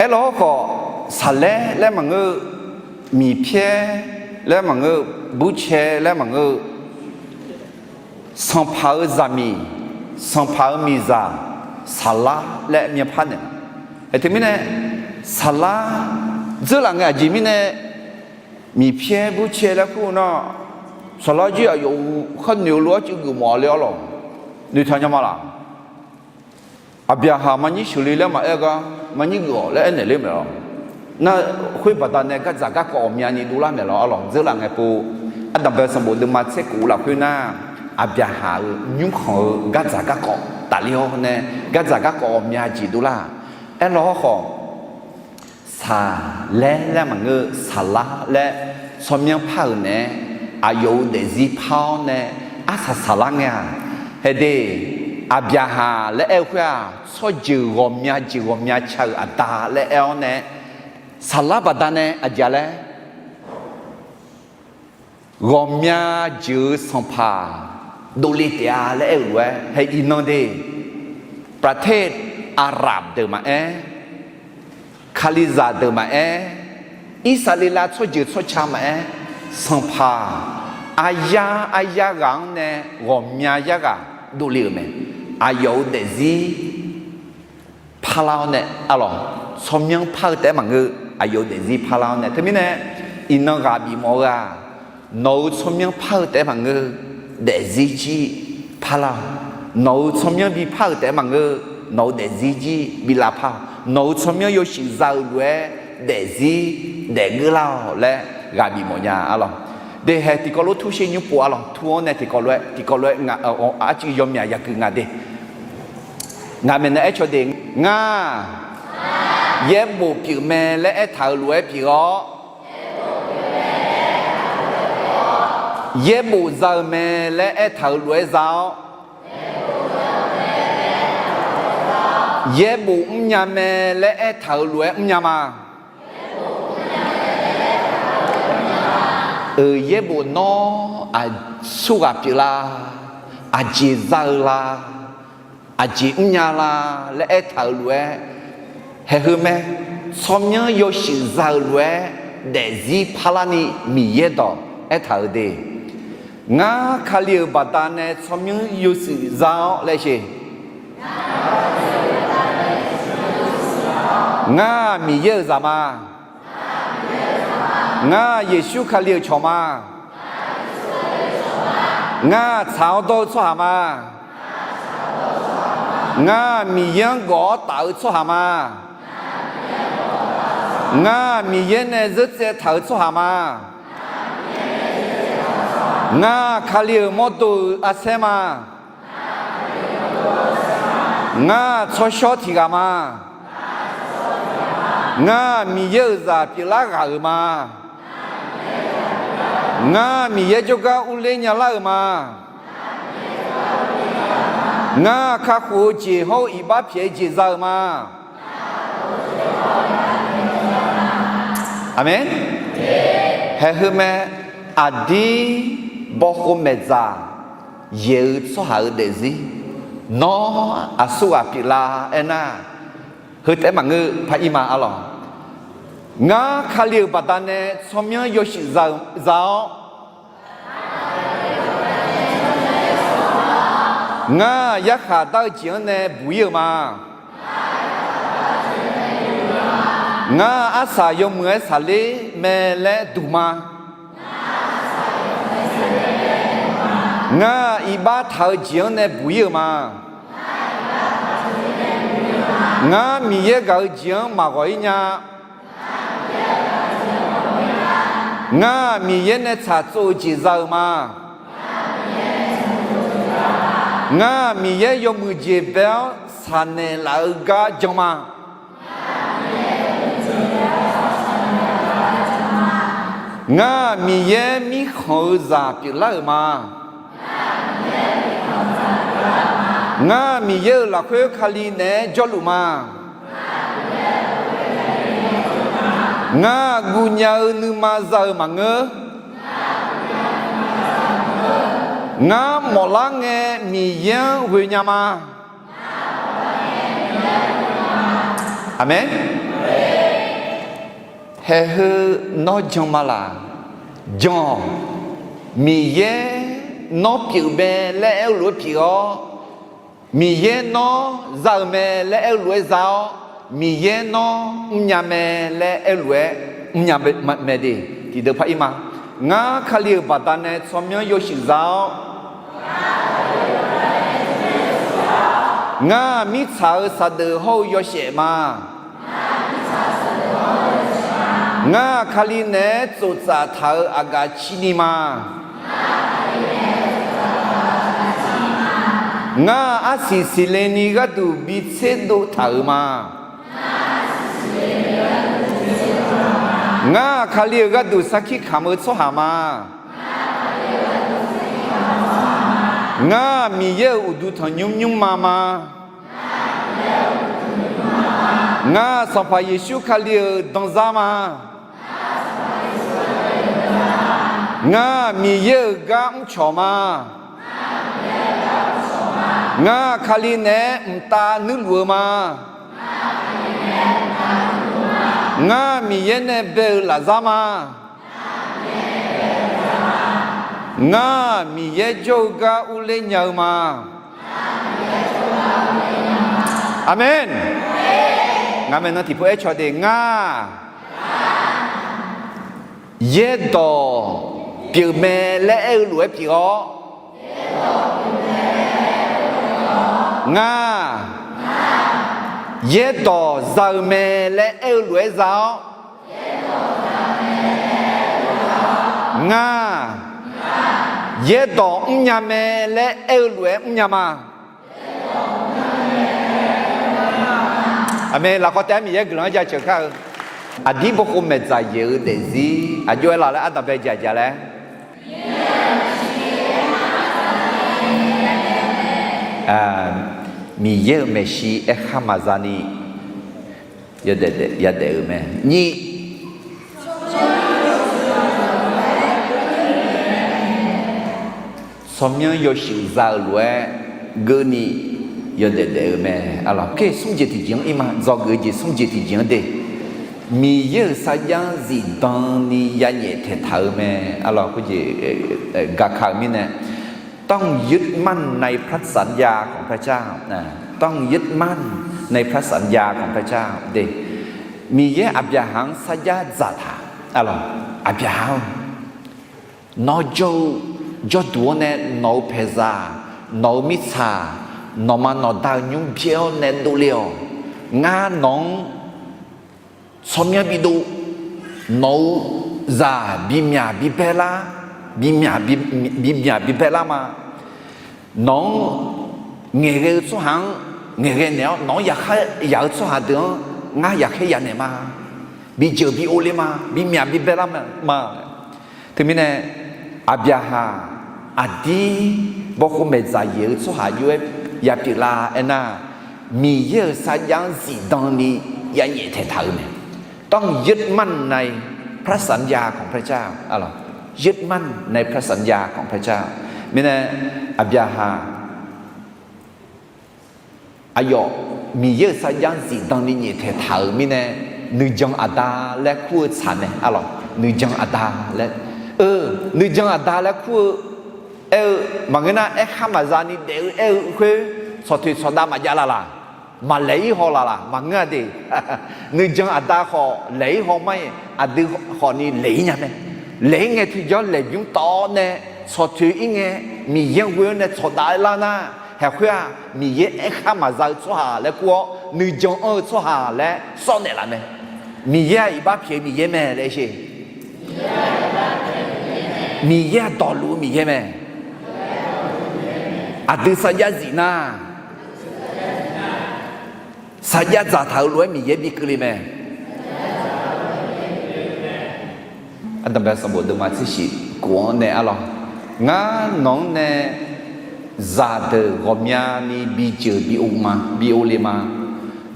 Aerlawq hawrkhawf, saqlaer laer maqngeur-eu, miqpyaer laer maqngeur-eu, burcae laer maqngeur-eu, sanqpaq-euq zaqmiq, sanqpaq-euq miqzaq, saqlar laer myavpar naeq. Ae, teumirnae, saqlar dzeurlaf ngae aqjeq mirnae, miqpyaer burcae laer kur-eu nar, saqlar jir aqyawf-euq kharnoeq-eu lof-aer cuiv geufmawf-a le-ar lawq. Noeqtaq nya ma laf? Aqbyaqhaq maqnyir sheuqle laer maqaer gar, maqnyir geuf-awq laer aernaeq ler maeq-awq. Nar, khoer baqdanae gardzaq garkawv ghawqmyani dovlar maeq lawq-ar lawq. Dzeurlaf ngae pov, ardanqbae sanqbof deuvma tser kof lafkhoer nar, Aqbyaqhaq-euq nymrkhanq-eu gardzaq garkawv tafler-awr nae, gardzaq garkawv ghawqmya jeq dovlar. Aerlawq hawrkhawf, saqlaer laer maqngeur-eu, saqlar laer tsawrmyanr par-euq naeq-aer, aqyawf-euq daefzir par-awr nae, arsaq saqlar ngae-aq, haede, Aqbyaqhaq laer aer-eu khoer-aq, tsawrjeuq ghawqmya jeuq ghawqmya ca-euq aqda laer aer-awr nae, saqlar baqdanae aqjeq-a laer, ghawqmya jeuq-eu sanqpaq dovle taef-a laer aer-euq lof-aer, hae iqnan de, ประเทศอาหรับ deuq maqaer, Kalizaq deuq maqaer, Irsaqleqlav tsawrjeuq tsawrca maqaer, sanqpaq aryar aryar ghaq-anr nae ghawqmya yarghaq dovle-euq mae. Aqyawf-euq daefzir parlar-awr nae, aqlawq, tsawrmyanr par-eu taef-aer maqngeur, aqyawf-euq daefzir parlar-awr nae. Teumirnae, iqnan ghaq bifmawf-eu-aq, nawq-euq tsawrmyanr par-eu taef-aer maqngeur, daefzir jir parlar-awq. Nawq-euq tsawrmyanr bipar-euq taef-aer maqngeur, nawq-euq daefzir jir bilavpar-awq. Nawq-euq tsawrmyanr yawshuif za-eu lof-aer daefzir daefgeurlar-awq laer ghaq bifmawf nya-a lawq. Dehae tiqkawv lof tur sher nymr pov-a lawq. Tur-anr nae tiqkawv lof-aer, tiqkawv lof-aer nga, arcuiv yawmyaq yagui nga de. Ngaq maeqnaeq aer caw de. Ngar, yaerbof pyeuf mae laer aertaq-euq lof-aer pyeuf-awr, yaerbof za-eu mae laer aertaq-euq lof-aer za-awr, yaerbof mrnya mae laer aertaq-euq lof-aer mrnya ma. Euq yaerbof nawr aqsurghaq pyeuflar, aqjeq za-eu la, aqjeq mrnya la laer aertaq-euq lof-aer, haeq heu mae, tsawrmyanr yawshuif za-euq lof-aer daefzir parlarni Miqyaer dawq aertaq-euq de. Ngar Kali-euq baqdanae tsawrmyanr yawshuif za-awr laer sher. Ngar Miqyaer-euq zaq ma. Ngar Yeqsur Kali-euq cawq ma. Ngar tsaq-awr dawr-eu tsawrhaq ma. Ngar Miqyaer-anr gawf-awr taf-eu tsawrhaq ma. Ngar Miqyaer nae zeur tsaev taq-eu tsawrhaq ma. Ngar Kali-euq mawrdo-euq arsaer ma. Ngar tsawrshawr tiq ghaq ma. Ngar Miqyaer-euq zaq pyeuflar ghaq-euq ma. Ngar Miqyaer jawrgar urler nyalar-euq ma. Ngar kakhof-eu jeq hawr-eu iqbax pyaeq-eu jeq za-euq ma. Aqmeq. Haeq heu mae, aqdir bawkhov maeqdzaq yaeq-eu tsawrhaq-euq daefzir nawr aqsurghaq pyeuflar aernar, heu taef-aer maqngeur paq-ir ma-a lawq. Ngar Kali-euq baqdanae tsawrmyanr yawshuif za-awr, ngar yarkhaq dar-eu jeq-anr nae buq-ir-euq ma. Ngar arsaq yawmuiq-aer saqler mae laer duq ma. Ngar iqbax taq-eu jeq-anr nae buq-ir-euq ma. Ngar Miqyaer gaq-eu jeq-anr maqghawq-ir nya. Ngar Miqyaer nae tsaqtsov-eu jeq za-euq ma. Ngar Miqyaer yawmuiq jeq bae-awr saqnaeq laf-eu gar jan ma. Ngar Miqyaer mirkhanq-eu zaq pyeuflar-euq ma. Ngar Miqyaer-euq lafkhoer Kali naeq-aer jawrluf ma. Ngar guvnya-eu nuima za-eu maqngeur. Ngar mawflar ngae Miqyaer-anr ghoe nya ma. Aqmeq. Haeq heu nawr jan ma laq? Jan-awq. Miqyaer nawr pyeuf mae laer aer-eu lof-aer pyeuf-awr, Miqyaer nawr za-eu mae laer aer-eu lof-aer za-awr, Miqyaer nawr mrnya mae laer aer-eu lof-aer mrnya mae de. Tiqdeuv par ir ma. Ngar Kali-euq baqdanae tsawrmyanr yawshuif za-awr, ngar mirtsaq-euq saqdeuf hawr-eu yawshaef ma. Ngar Kali naeq-aer tsoftsaf taq-euq aqgaf cini ma. Ngar arsiq siqle ni gharduq bi tserdov taq-euq ma. Ngar Kali-euq gharduq sarkir kamq-eu tsawrhaq ma. Ngar Miqyaer-euq uqduq tanqnymr nymrma ma. Ngar Sanqpaq Yeqsur Kali-euq danzar ma. Ngar Miqyaer-euq gar mrcawq ma. Ngar Kali naeq-aer mqtav nuirluf-eu ma. Ngar Miqyaer nae bae-eu lafzar ma. Ngar Miqyaer jawr-eu gar urler nya-eu ma. Aqmeq. Ngar maeqnan tiqpov aer caw de. Ngar yaerdawq pyeuf mae laer aer-eu lof-aer pyeuf-awr, ngar yaerdawq za-eu mae laer aer-eu lof-aer za-awr, ngar yaerdawq mrnya mae laer aer-eu lof-aer mrnya ma. Aqmeq. Lafkhawf taef-aer Miqyaer guiqlanq-anr jaceuq kar-eu. Aqdir bawkhov maeqdzaq yaeq-eu daefzir aqjox-aer laf laer ardanqbae jaqjaq laer, Miqyaer-euq maeqshi aerkhar maqza ni yadaef, yadaef-euq mae. Nyiq, tsawrmyanr yawshuif za-euq lof-aer geurni yawdaef daef-eu mae. Aqlawq, kar smr jeq tiqjeq-anr ir ma. Dzawgeuf-eu jeq smr jeq tiqjeq-anr de. Miqyaer-euq sarjax-anr zifdan ni yanyaef taeqtaq-eu mae. Aqlawq, jeq gaqka-euq mirnae, ต้องยึดมั่นในพระสัญญาของพระเจ้า ต้องยึดมั่นในพระสัญญาของพระเจ้า de. Miqyaer Aqbyaqhaq-anr sarjax dzaqtaq. Aqlawq, Aqbyaqhaq-or, nawr jawr-eu jawrduq-anr nae nawq-euq paeqzaq, nawq-euq mirtsaq, nawqma nawqda-euq nymr byaer-awr nae dovle-awq. Ngar nawq-anr tsawrmyanr bidov, nawq-euq zaq bimyaq bibae lar, bimyaq bi, bimyaq bibae lar ma. Nawq-anr ngaeqghae-eu tsawrhaq-anr ngaeqghae naeq-awr, nawq-anr yaqkhar yaq-eu tsawrhaq deuq-anr ngar yaqkhaer yanaeq ma. Bijeuq bi ovle ma, bimyaq bibae lar ma. Teumirnae Aqbyaqhaq aqdir bawkhov maeqdzaq yaeq-eu tsawrhaq jov-aer yapyeuf la aernar, Miqyaer-euq sarjax-anr zifdan ni yanyaef taeqtaq-eu mae. ต้องยึดมั่นในพระสัญญาของพระเจ้า aqlawq, ยึดมั่นในพระสัญญาของพระเจ้า mirnae, Aqbyaqhaq aqyawf Miqyaer-euq sarjax-anr zifdan ni nyaeftaeq taq-euq mirnae, nuijan aqda laer kur-eu tsaq mae. Aqlawq, nuijan aqda laer, nuijan aqda laer kur-eu aer-eu maqngeur nar, aerkhar maqza ni daef-eu aer-eu khoer, tsawqtoeq tsawqdav maqjav laf laq, maqlaeq-ir haw laf laq maqngeur-a de. Nuijan aqda khawf laeq-ir haw mar-iq, aqdui khawfni laeq-ir nya mae. Laeq-ir ngae tiqjawr laeqbymr tawv-awr nae, tsawqtoeq-ir ngae, Miqyaer-anr ghoe-awr nae tsawqdav lar nar, haeq khoer-aq, Miqyaer aerkhar maqza-eu tsawrhaq laer kur-awr, nuijan anr-eu tsawrhaq laer sawr naeqlaf mae. Miqyaer-aq iqbax pyaeq-eu Miqyaer mae laer sher. Miqyaer-aq dawqluf-eu Miqyaer mae. Aqdui sarjax zif nar, sarjax dzaqtaq-euq lof-aer Miqyaer bi keuvle mae. Ardanqbae sanqbof deuvma tser shif kof-anr nae arlawr, ngar nawq-anr nae zaqdeuq ghawqmyani bijeuq bi ov ma, bi ovle ma.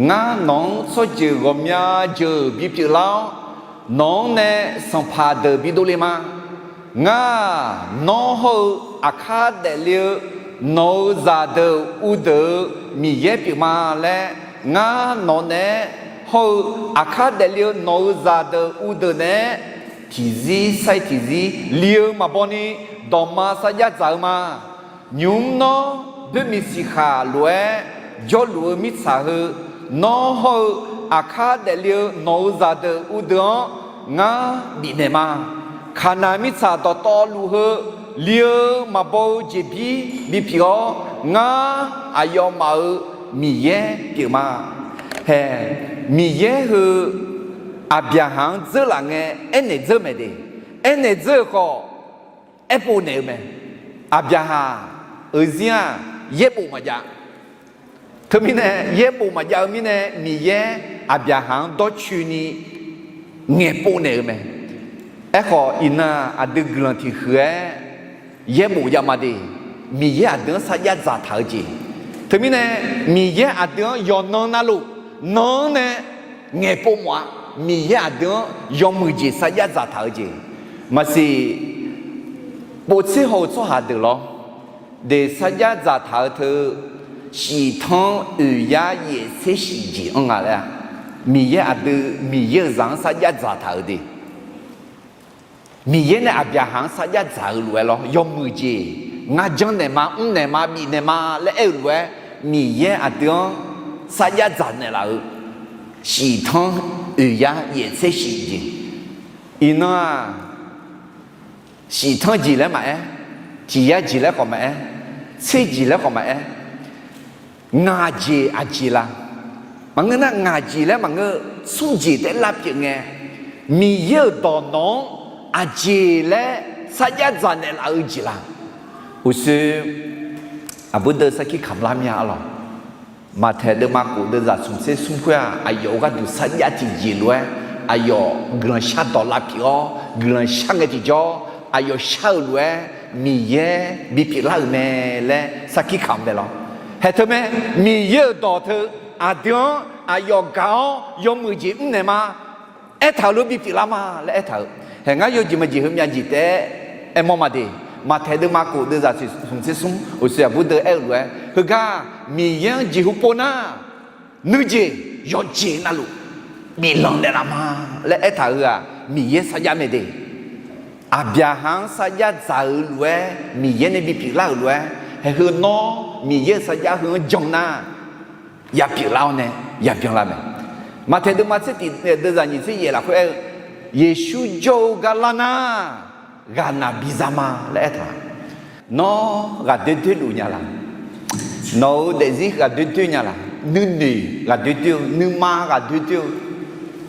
Ngar nawq-anr tsawrjeuq ghawqmya jeuq bipyeuf lar-awr, nawq-anr nae sanqpaq deuq bidov le ma. Ngar nawr hawr-eu aqkar daefle-eu nawq-euq zaqdeuq uvdeuq-eu Miqyaer pyeufma laer, ngar nawq naeq-aer hawr-eu aqkar daefle-eu nawq-euq zaqdeuq uvdeuq naeq-aer tiqzir sar-ir tiqzir li-eu maqbaw ni dawqma sarjax dzaq-eu ma. Nymq-mr nawr boermiq siqkhaq lof-aer jawrluf-eu mirtsaq heu, nawr hawr-eu aqkar daefle-eu nawq-euq zaqdeuq uvdeuq-anr ngar bifnaeq ma. Kaqnaq mirtsaq dawqtawvluf heu li-eu maqbaw-eu jeqbir bipyeuf-awr, ngar aqyawfmaf-euq Miqyaer pyeufma. Hae, Miqyaer heu Aqbyaqhaq-anr dzeurlaf ngae aernaeq dzeur mae de. Aernaeq dzeur-eu khawf, aerpov naeq-eu mae. Aqbyaqhaq-euq zir-aq, yaerbof maqjav. Teumirnae yaerbof maqjav-eu mirnae, Miqyaer Aqbyaqhaq-anr dawrcoeni ngaeqpov naeq-eu mae. Aerkhawf, iqnan aqdui guiqlanq tiqhuiq-aer yaerbof jav ma de. Miqyaer aqdui-anr sarjax dzaqtaq-eu jeq. Teumirnae, Miqyaer aqdui-anr yawqnan navluf, nan-anr nae ngaeqpov mawf-a. Miqyaer aqdui-anr yawmuiq jeq sarjax dzaqtaq-eu jeq. Maqsiq, povtser haw-eu tsawrhaq deuq lawr, de sarjax dzaqtaq-eu teu, shiqtanr oeq yar yaeftser shif jeq-anr nga laer-a. Miqyaer aqdui, Miqyaer-euq zaq-anr sarjax dzaqtaq-eu de. Miqyaer nae Aqbyaqhaq-anr sarjax dzaq-eu lof-aer lawr, yawmuiq jeq, ngar janrnaeq ma, mrnaeq ma, bifnaeq ma laer aer-eu lof-aer, Miqyaer aqdui-anr sarjax dzaq naeqlaf-eu, shiqtanr oeq yar yaeftser shif jeq. Iqnan-aq, shiqtanr jeq laer maqaer, tiq yar jeq laer khawf maqaer, tser jeq laer khawf maqaer, ngaq jeq aqjeq la? Maqngeur nar, ngaq jeq laer maqngeur, smr jeq taef-aer lar pyeuf ngae, Miqyaer-euq dawq nawq-anr aqjeq laer sarjax dzaq naeqlaf-eu jeq la? Uqshoe aqbur deuv sarkir kamq lar mir-a arlawq. Maqtaeq deuvma khof deuvzaq smq tser smr khoer-aq, aqyawf-euq gharduq sarjax tiqjeq lof-aer, aqyawf guiqlanq shardawq lavpyeuf-awr, guiqlanq shar ngae tiqjawr, aqyawf shar-euq lof-aer Miqyaer bipyeuf lar-euq mae laer sarkir kamq mae lawr. Haeq teu mae, Miqyaer-euq dawq teu aqdui-anr aqyawf gaq-awr yawmuiq jeq mrnaeq ma, aertaq-euq lof bipyeuf lar ma laer aertaq-euq. Haeq, ngar yawjeq maqjeq heumyav jeq taef-aer aermawr ma de. Maqtaeq deuvma khof deuvzaq smq tser smr, uqshoe aqbur deuv aer-eu lof-aer, heugar Miqyaer-anr jeqhu pov nar, nuijeq yawqjeq navluf biflanq naeqlaf ma laer aertaq heu-aq, Miqyaer sarjax mae de. Aqbyaqhaq-anr sarjax dzaq-euq lof-aer, Miqyaer nae bipyeuf lar-euq lof-aer, haeq heu nawr Miqyaer-euq sarjax heu-anr jan nar, yapyeuf lar-awr nae yabyan lar mae. Maqtaeq deuvma tser tiq deuvzaq nyiq tser yaef lafkhoer aer-eu, Yeqsur jawr-eu gar lar nar, ghaqnaq biza ma laer aertaq. Nawr ghaqdoer doer luf nya laq? Nawq-euq daefzir ghaqdoer doer nya laq? Nuinoeq ghaqdoer doer-eu, nuima ghaqdoer doer-eu,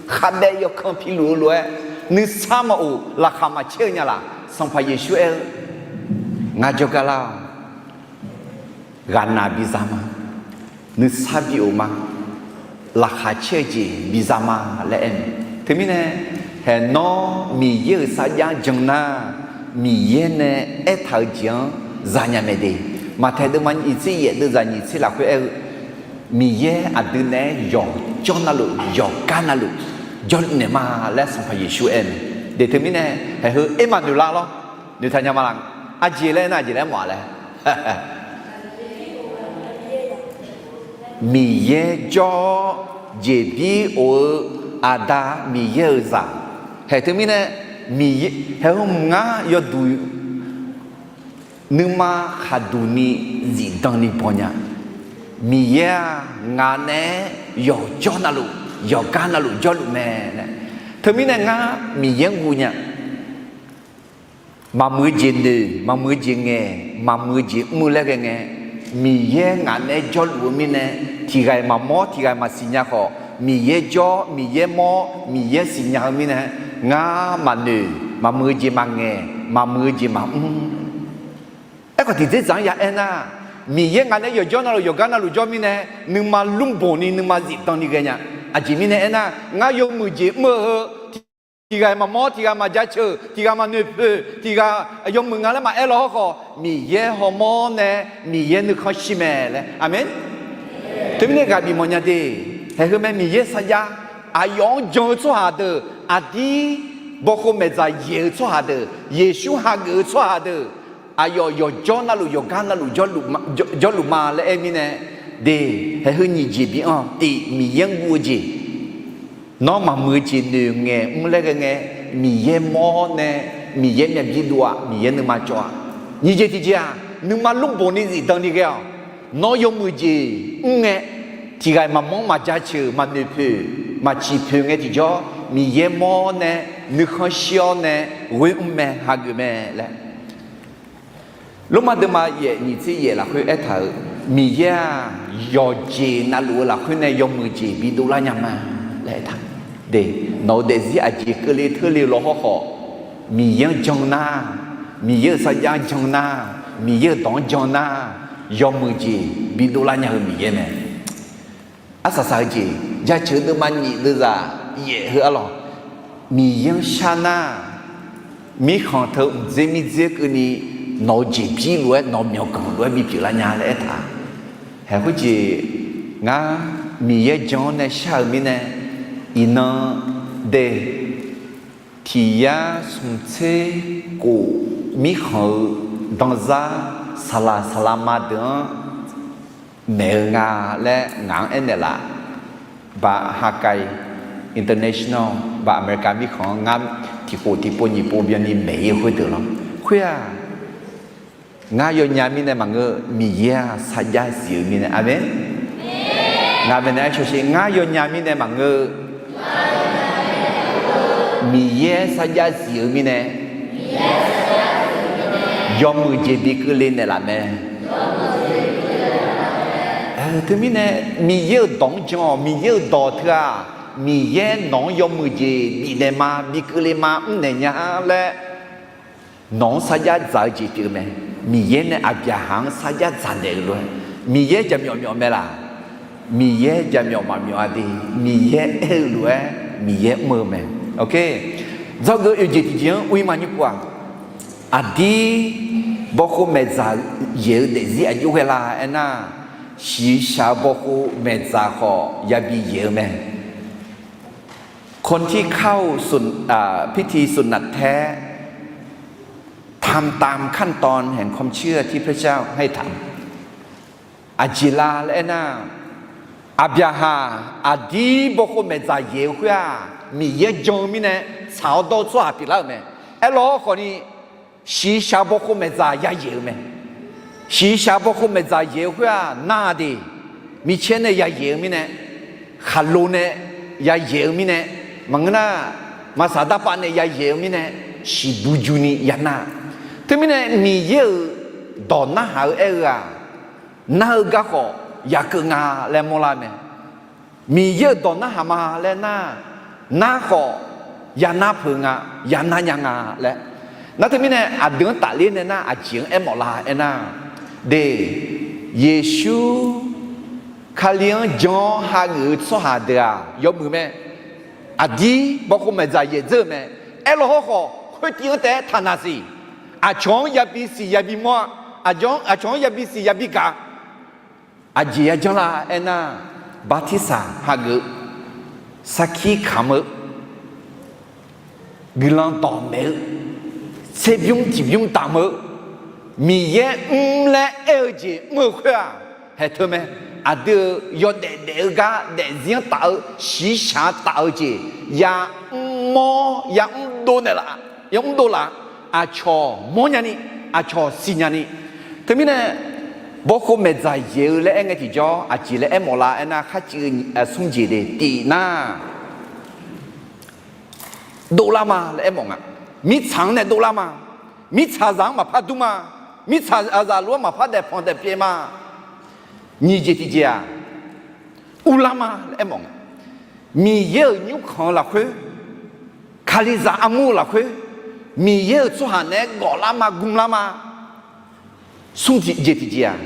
khavbaev yawkan piluf-eu lof-aer, nuisar maqof, laqkhaq maqcaer-eu nya laq? Sanqpaq Yeqsur aer-eu, Ngar jawrgar lar-awq. Ghaqnaq biza ma. Nuisar bi of ma. Laqkhaq caer-eu jeq biza ma laer aer mae. Teumirnae, haeq nawr Miqyaer-euq sarjax-anr jan nar, Miqyaer nae aertaq-eu jeq-anr zanya mae de. Maqtaeq deuvma nyiq tser yaef deuvzaq nyiq tser lafkhoer aer-eu, Miqyaer aqdui naeq-aer yawqjawr navluf, yawqgar navluf jawrluf naeq ma laer Sanqpaq Yeqsur aer mae. De teumirnae, haeq heu Ermaqnoeqlar lawr, noeqtaq nya ma laq? Aqjeq laer aernar, aqjeq laer mawf-a laer Miqyaer jawr-awr jeqbir of-eu Aqda Miqyaer-euq zaq. Haeq teumirnae, Miqyaer haeq heu mq ngar yawduq nuima khaqduq ni zifdan ni baw nya. Miqyaer-aq, ngaq naeq-aer yawqjawr navluf, yawqgar navluf jawrluf mae laer. Teumirnae ngar Miqyaer-anr guv nya. Maqmuiq-eu jeq noeq, maqmuiq-eu jeq ngaeq, maqmuiq-eu jeq mr-eu laer ghae ngae, Miqyaer ngaq naeq-aer jawrluf-eu mirnae, tiq ghaq-iq maqmawr, tiq ghaq-iq maqsiq nya khawf, Miqyaer jawr, Miqyaer mawr, Miqyaer siqnya-eu mirnae, ngar maqnoeq, maqmuiq-eu jeq maqngaeq, maqmuiq-eu jeq maqmr. Aerkhawf, tiqdzerdzaq-anr ya aernar, Miqyaer ngaq naeq-aer yawqjawr navluf, yawqgar navluf jawr mirnae, nuima lmrboq ni, nuima zifdan ni ghae nya. Aqjeq mirnae aernar, ngar yawmuiq jeq mr-eu heu, tiq ghaq-iq maqmawr, tiq ghaq maqjaceuq, tiq ghaq maqnoeq poeq, tiq ghaq yawmuiq nga laer maqaer law hawrkhawf, Miqyaer hawmawr nae, Miqyaer nuikhanr shir mae laer. Aqmeq. Teumirnae ghaq bif mawf nya de. Haeq heu mae Miqyaer sarjax, aqyawf-anr jan-eu tsawrhaq deuq, aqdir bawkhov maeqdzaq yaeq-eu tsawrhaq deuq, Yeqsur hageuf-eu tsawrhaq deuq, aqyawf yawqjawr navluf yawqgar navluf jawrluf ma laer aer mirnae, de, haeq heu nyiq jeq bi anr-awq. Tiq, Miqyaer-anr guv-eu jeq. Nawr maqmuiq-eu jeq noeq ngaeq mr laer ghae ngae, Miqyaer mawr nae, Miqyaer myavbi dov-aq, Miqyaer nuima cawv-aq. Nyiq jeq tiqjeq-aq, nuima lmrboq ni zifdan ni ghae-awq. Nawr yawmuiq jeq mr ngae, tiq ghaq maqmanr maqjaceuq maqnoeq poeq maqciq poeq ngae tiqjawr, Miqyaer mawr nae, nuikhanr shir-awr nae, ghoer mr mae, hageuf mae laer. Lormav deuvma yaef nyiq tser yaef lafkhoer aertaq-euq, Miqyaer-aq, yawqjeq navluf-eu lafkhoer nae yawmuiq jeq bidov lar nya ma laer aertaq. De, nawq-eu daefzir aqjeq keuvle teurle-eu lawr hawrkhawf, Miqyaer-anr jan nar, Miqyaer-euq sarjax-anr jan nar, Miqyaer-euq dawq-anr jan nar, yawmuiq jeq bidov lar nya-eu Miqyaer mae. Arsaq saq-eu jeq jaceuq-eu deuvma nyiq deuvzaq yaef heu arlawq, Miqyaer-anr shar nar, mirkhanq teu mqdzer mirdzer keuvni, nawq-eu jeqbir lof-aer nawq-eu myawqganq lof-aer bipyeuf lar nya laer aertaq. Haeq khoerjeq, ngar Miqyaer jan-anr nae shar-euq mirnae, iqnan de, tiq yar smq tser kof mirkhanq-eu danzar saqlaq saqlaq ma deuq-anr maeq-eu nga laer ngaq-anr aernaeq laf. Ba Hawkeye International, ba America mirkhanq-anr ngar tiqkhof tiqpov nyiq pov byanni maeq-ir-eu khoerdeuq lawr. Khoer-aq, ngar yawnya mirnae maqngeur-eu, Miqyaer-aq sarjax zif-eu mirnae. Aqmeq. Ngaq maeqnaeq-aer cawsher, ngar yawnya mirnae maqngeur-eu, Miqyaer sarjax zif-eu mirnae, yawmuiq jeq bi keuvle naeqlaf mae. Teumirnae, Miqyaer-euq dawq-anr jan-awq. Miqyaer-euq dawq teu-aq, Miqyaer nawq-anr yawmuiq jeq bifnaeq ma, bi keuvle ma, mrnaeq nya laer nawq-anr sarjax dzaq-eu jeq pyeuf-eu mae. Miqyaer nae Aqbyaqhaq-anr sarjax dzaq naeq-eu lof-aer, Miqyaer jaqmyawf myawf mae laq? Miqyaer jaqmyawf maqmyawf-a de. Miqyaer aer-eu lof-aer Miqyaer mr-eu mae. Dzawgeuf oeq jeq tiqjeq-anr ur-ir ma nymr pov-aq, aqdir bawkhov maeqdzaq yaeq-eu daefzir aqjox ghae la aernar, shiqshaq-eu bawkhov maeqdzaq khawf yabi yaeq-eu mae. คนที่เข้าสุน- อ่า พิธีสุนนะแท้ ทำตามขั้นตอนแห่งความเชื่อที่พระเจ้าให้ทำ Aqjeq la laer aernar, Aqbyaqhaq aqdir bawkhov maeqdzaq yaeq-eu khoer-aq, Miqyaer jan-eu mirnae tsaq-awr dawr-eu tsawrhaq pyeuflar-euq mae. Aerlawr khawfni, shiqshaq bawkhov maeqdzaq yayaeq-eu mae. Shiqshaq bawkhov maeqdzaq yaeq-eu khoer-aq, nar-a de, micaer nae yayaeq-eu mirnae, khaqlo nae yayaeq-eu mirnae, maqngeur nar, maqsaq darpav nae yayaeq-eu mirnae, shiqbuq juni yanar. Teumirnae Miqyaer-euq dawq narhaq-eu aer-eu-aq, nar-eu garkawv yakeuv nga laer mawrlar mae. Miqyaer-euq dawq narhaq ma laer nar, nar khawf yanar peuq nga, yanar nya nga laer. Nar teumirnae aqdui-anr tafler nae nar aqjeq-anr aermawf la aernar, de, Yeqsur Kali-anr jan-awr hageuf-eu tsawrhaq deuq-aq yawmuiq mae. Aqdir bawkhov maeqdzaq yaeq dzeur-eu mae. Aerlawr hawrkhawf khoertiv-anr taef-aer taqnaq siq. Aqcawq-anr yabi siq yabi mawr-a. Aqcawq-anr yabi siq yabi gaq. Aqjeq yajanr la aernar, bartirsaq hageuf-eu, sarkir kamq-eu, guiqlanq dawqmaeq-eu, tserbymr tiqbymr damq-eu, Miqyaer mr laer aer-eu jeq mr-eu khoer-aq, haeq teu mae. Aqdui-euq yawdaef daef-eu gar daefzir-anr taf-eu shiqshaq taf-eu jeq yamr mawr yamr dov naeqlaf, yamr dov laf. Aqcawq mawrnya ni, aqcawq siqnya ni. Teumirnae, bawkhov maeqdzaq yaeq-eu laer aer ngae tiqjawr aqjeq laer aermawf la aernar, kharciv-eu smr jeq de tiq nar, dovlar ma laer aermawf nga. Mirtsaq-anr nae dovlar ma. Mirtsaqzaq-anr maqpar dur ma. Mirtsaqzaq lof-aer maqpar daefpanq daefpyaev ma. Nyiq jeq tiqjeq-aq, urlar ma laer aermawf nga. Miqyaer-euq nymrkhanq-eu lafkhoer, Kalizaq armur-eu lafkhoer, Miqyaer-euq tsawrhaq naeq-aer gawflar ma, gmlar ma. Smr jeq tiqjeq-aq,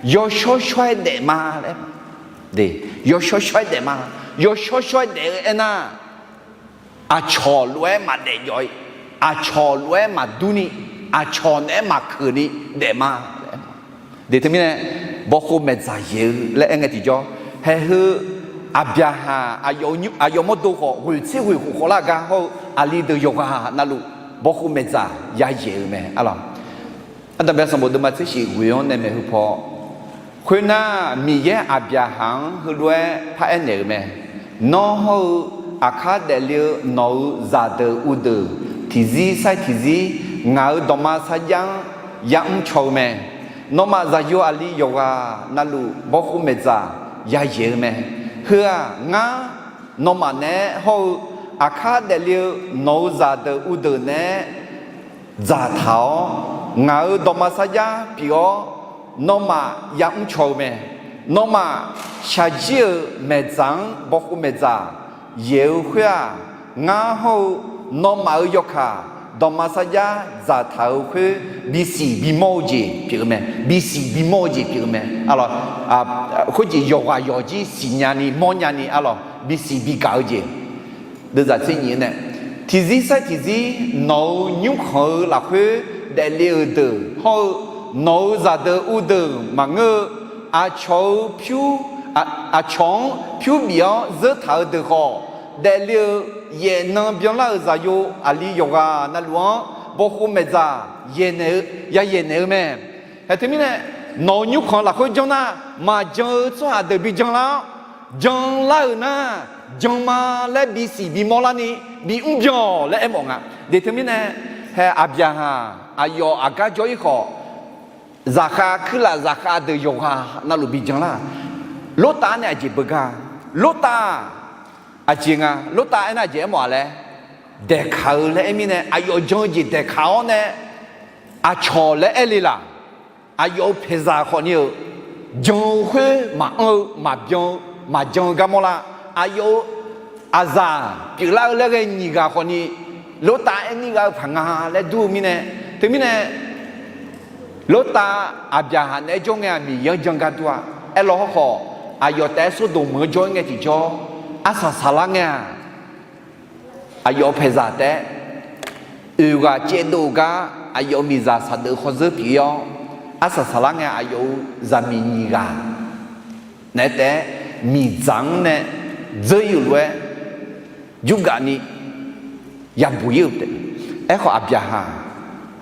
yawshawr shawr-aer daef ma laer, yawshawr shawr-aer daef ma. Yawshawr shawr-aer daef-eu aernar, aqcawq lof-aer maqdaef jawf-ir, aqcawq lof-aer maqdur ni, aqcawq naeq-aer maqkeuq ni daef ma. De teumirnae, bawkhov maeqdzaq yaeq-eu laer aer ngae tiqjawr, haeq heu Aqbyaqhaq aqyawf mawrdo khawf ghoeq tser ghoeq khof khawf lar gar hawr-eu aqli deuq yawqghaq navluf bawkhov maeqdzaq yayaeq-eu mae arlawq. Ardanqbae sanqbof deuvma tser shif ghoe-anr nae maeqhu paw, khoernar, Miqyaer Aqbyaqhaq-anr heulof-aer paraer naeq-euq mae. Nawr hawr-eu aqkar daefle-eu nawq-euq zaqdeuq uvdeuq tiqzir sair tiqzir ngaq-euq dawqma sarjax-anr yamr caw-eu mae. Nawmaf zaqyo aqli yawqghaq navluf bawkhov maeqdzaq yayaeq-eu mae. Heu-aq, ngar nawmaf naeq-aer hawr-eu aqkar daefle-eu nawq-euq zaqdeuq uvdeuq naeq-aer dzaqtaq-awr, ngaq-euq dawqma sarjax pyeuf-awr, nawmaf yamr caw-eu mae. Nawmaf shaqjir-euq maeqdzaq-anr bawkhov maeqdzaq yaeq-eu khoer-aq, ngar hawr-eu nawmaf-euq yawkaq dawqma sarjax dzaqtaq-euq khoer bisiq bimawr-eu jeq pyeuf-eu mae. Bisiq bimawr-eu jeq pyeuf-eu mae. Arlawq, khoerjeq yawqghaq yawqjir siqnya ni mawrnya ni arlawq bisiq bigaq-eu jeq. Deuvzaq tser nyif-anr nae, tiqzir sair tiqzir nawq-euq nymrkhanq-eu lafkhoer daefle-euq deuq hawr-eu nawq-euq zaqdeuq uvdeuq maqngeur-eu, aqcawq-eu pyur, aqcawq-anr pyur bif-awr zeur taq-euq deuq khawf, daefle-eu yaefnan byanlar-euq zaqyo aqli yawqghaq navluf-anr bawkhov maeqdzaq yayaeq naeq-eu mae. Hae teumirnae, nawq-euq nymrkhanq lafkhoer janr nar, maqjan-eu tsawrhaq deuq bi janlar-awr, janlar-euq nar, jan ma laer bisiq bimawr larni bimr byan-awq laer aermawf nga. Deq teumirnae, hae Aqbyaqhaq aqyawf aqgar jawr-ir khawf, zaqkhav kuirlaf zaqkhav deuq yawqghaq navluf bi janlar. Lortav-anr nae aqjeq beugar, Lortav aqjeq nga, Lortav aernar aqjeq aermawf-a laer, daeqkaq-eu laer aer mirnae aqyawf jan-eu jeq daeqkaq-awr nae, aqcawq laer aer le laq. Aqyawf-euq paeqzaq khawfni-euq jan-eu khoer maqanr-eu maqbyan-eu maqjan-eu gar mawrlar. Aqyawf-euq aqzaq pyeuflar-eu laer ghae nyiq ghaq khawfni, Lortav aer nir gha-eu paq nga laer dur-eu mirnae, teumirnae Lortav Aqbyaqhaq naeq-aer jawr ngae-aq Miqyaer-anr jan gar dur-a. Aerlaw hawrkhawf, aqyawf taef-aer Sawrdoq meuq-anr jawr-ir ngae tiqjawr, arsaq saqlar ngae-aq, aqyawf-euq paeqzaq taef-aer oeq ghaq caevdov-eu gar aqyawf-euq miqzaq saqdeuf khawr zeur pyeuf-ir-awr, arsaq saqlar ngae aqyawf-euq zaqmiq nyiq ghaq naeq-aer taef-aer miqdzaq-anr nae dzeur-ir-euq lof-aer jurgaf ni yabuq-ir-euq taef. Aerkhawf Aqbyaqhaq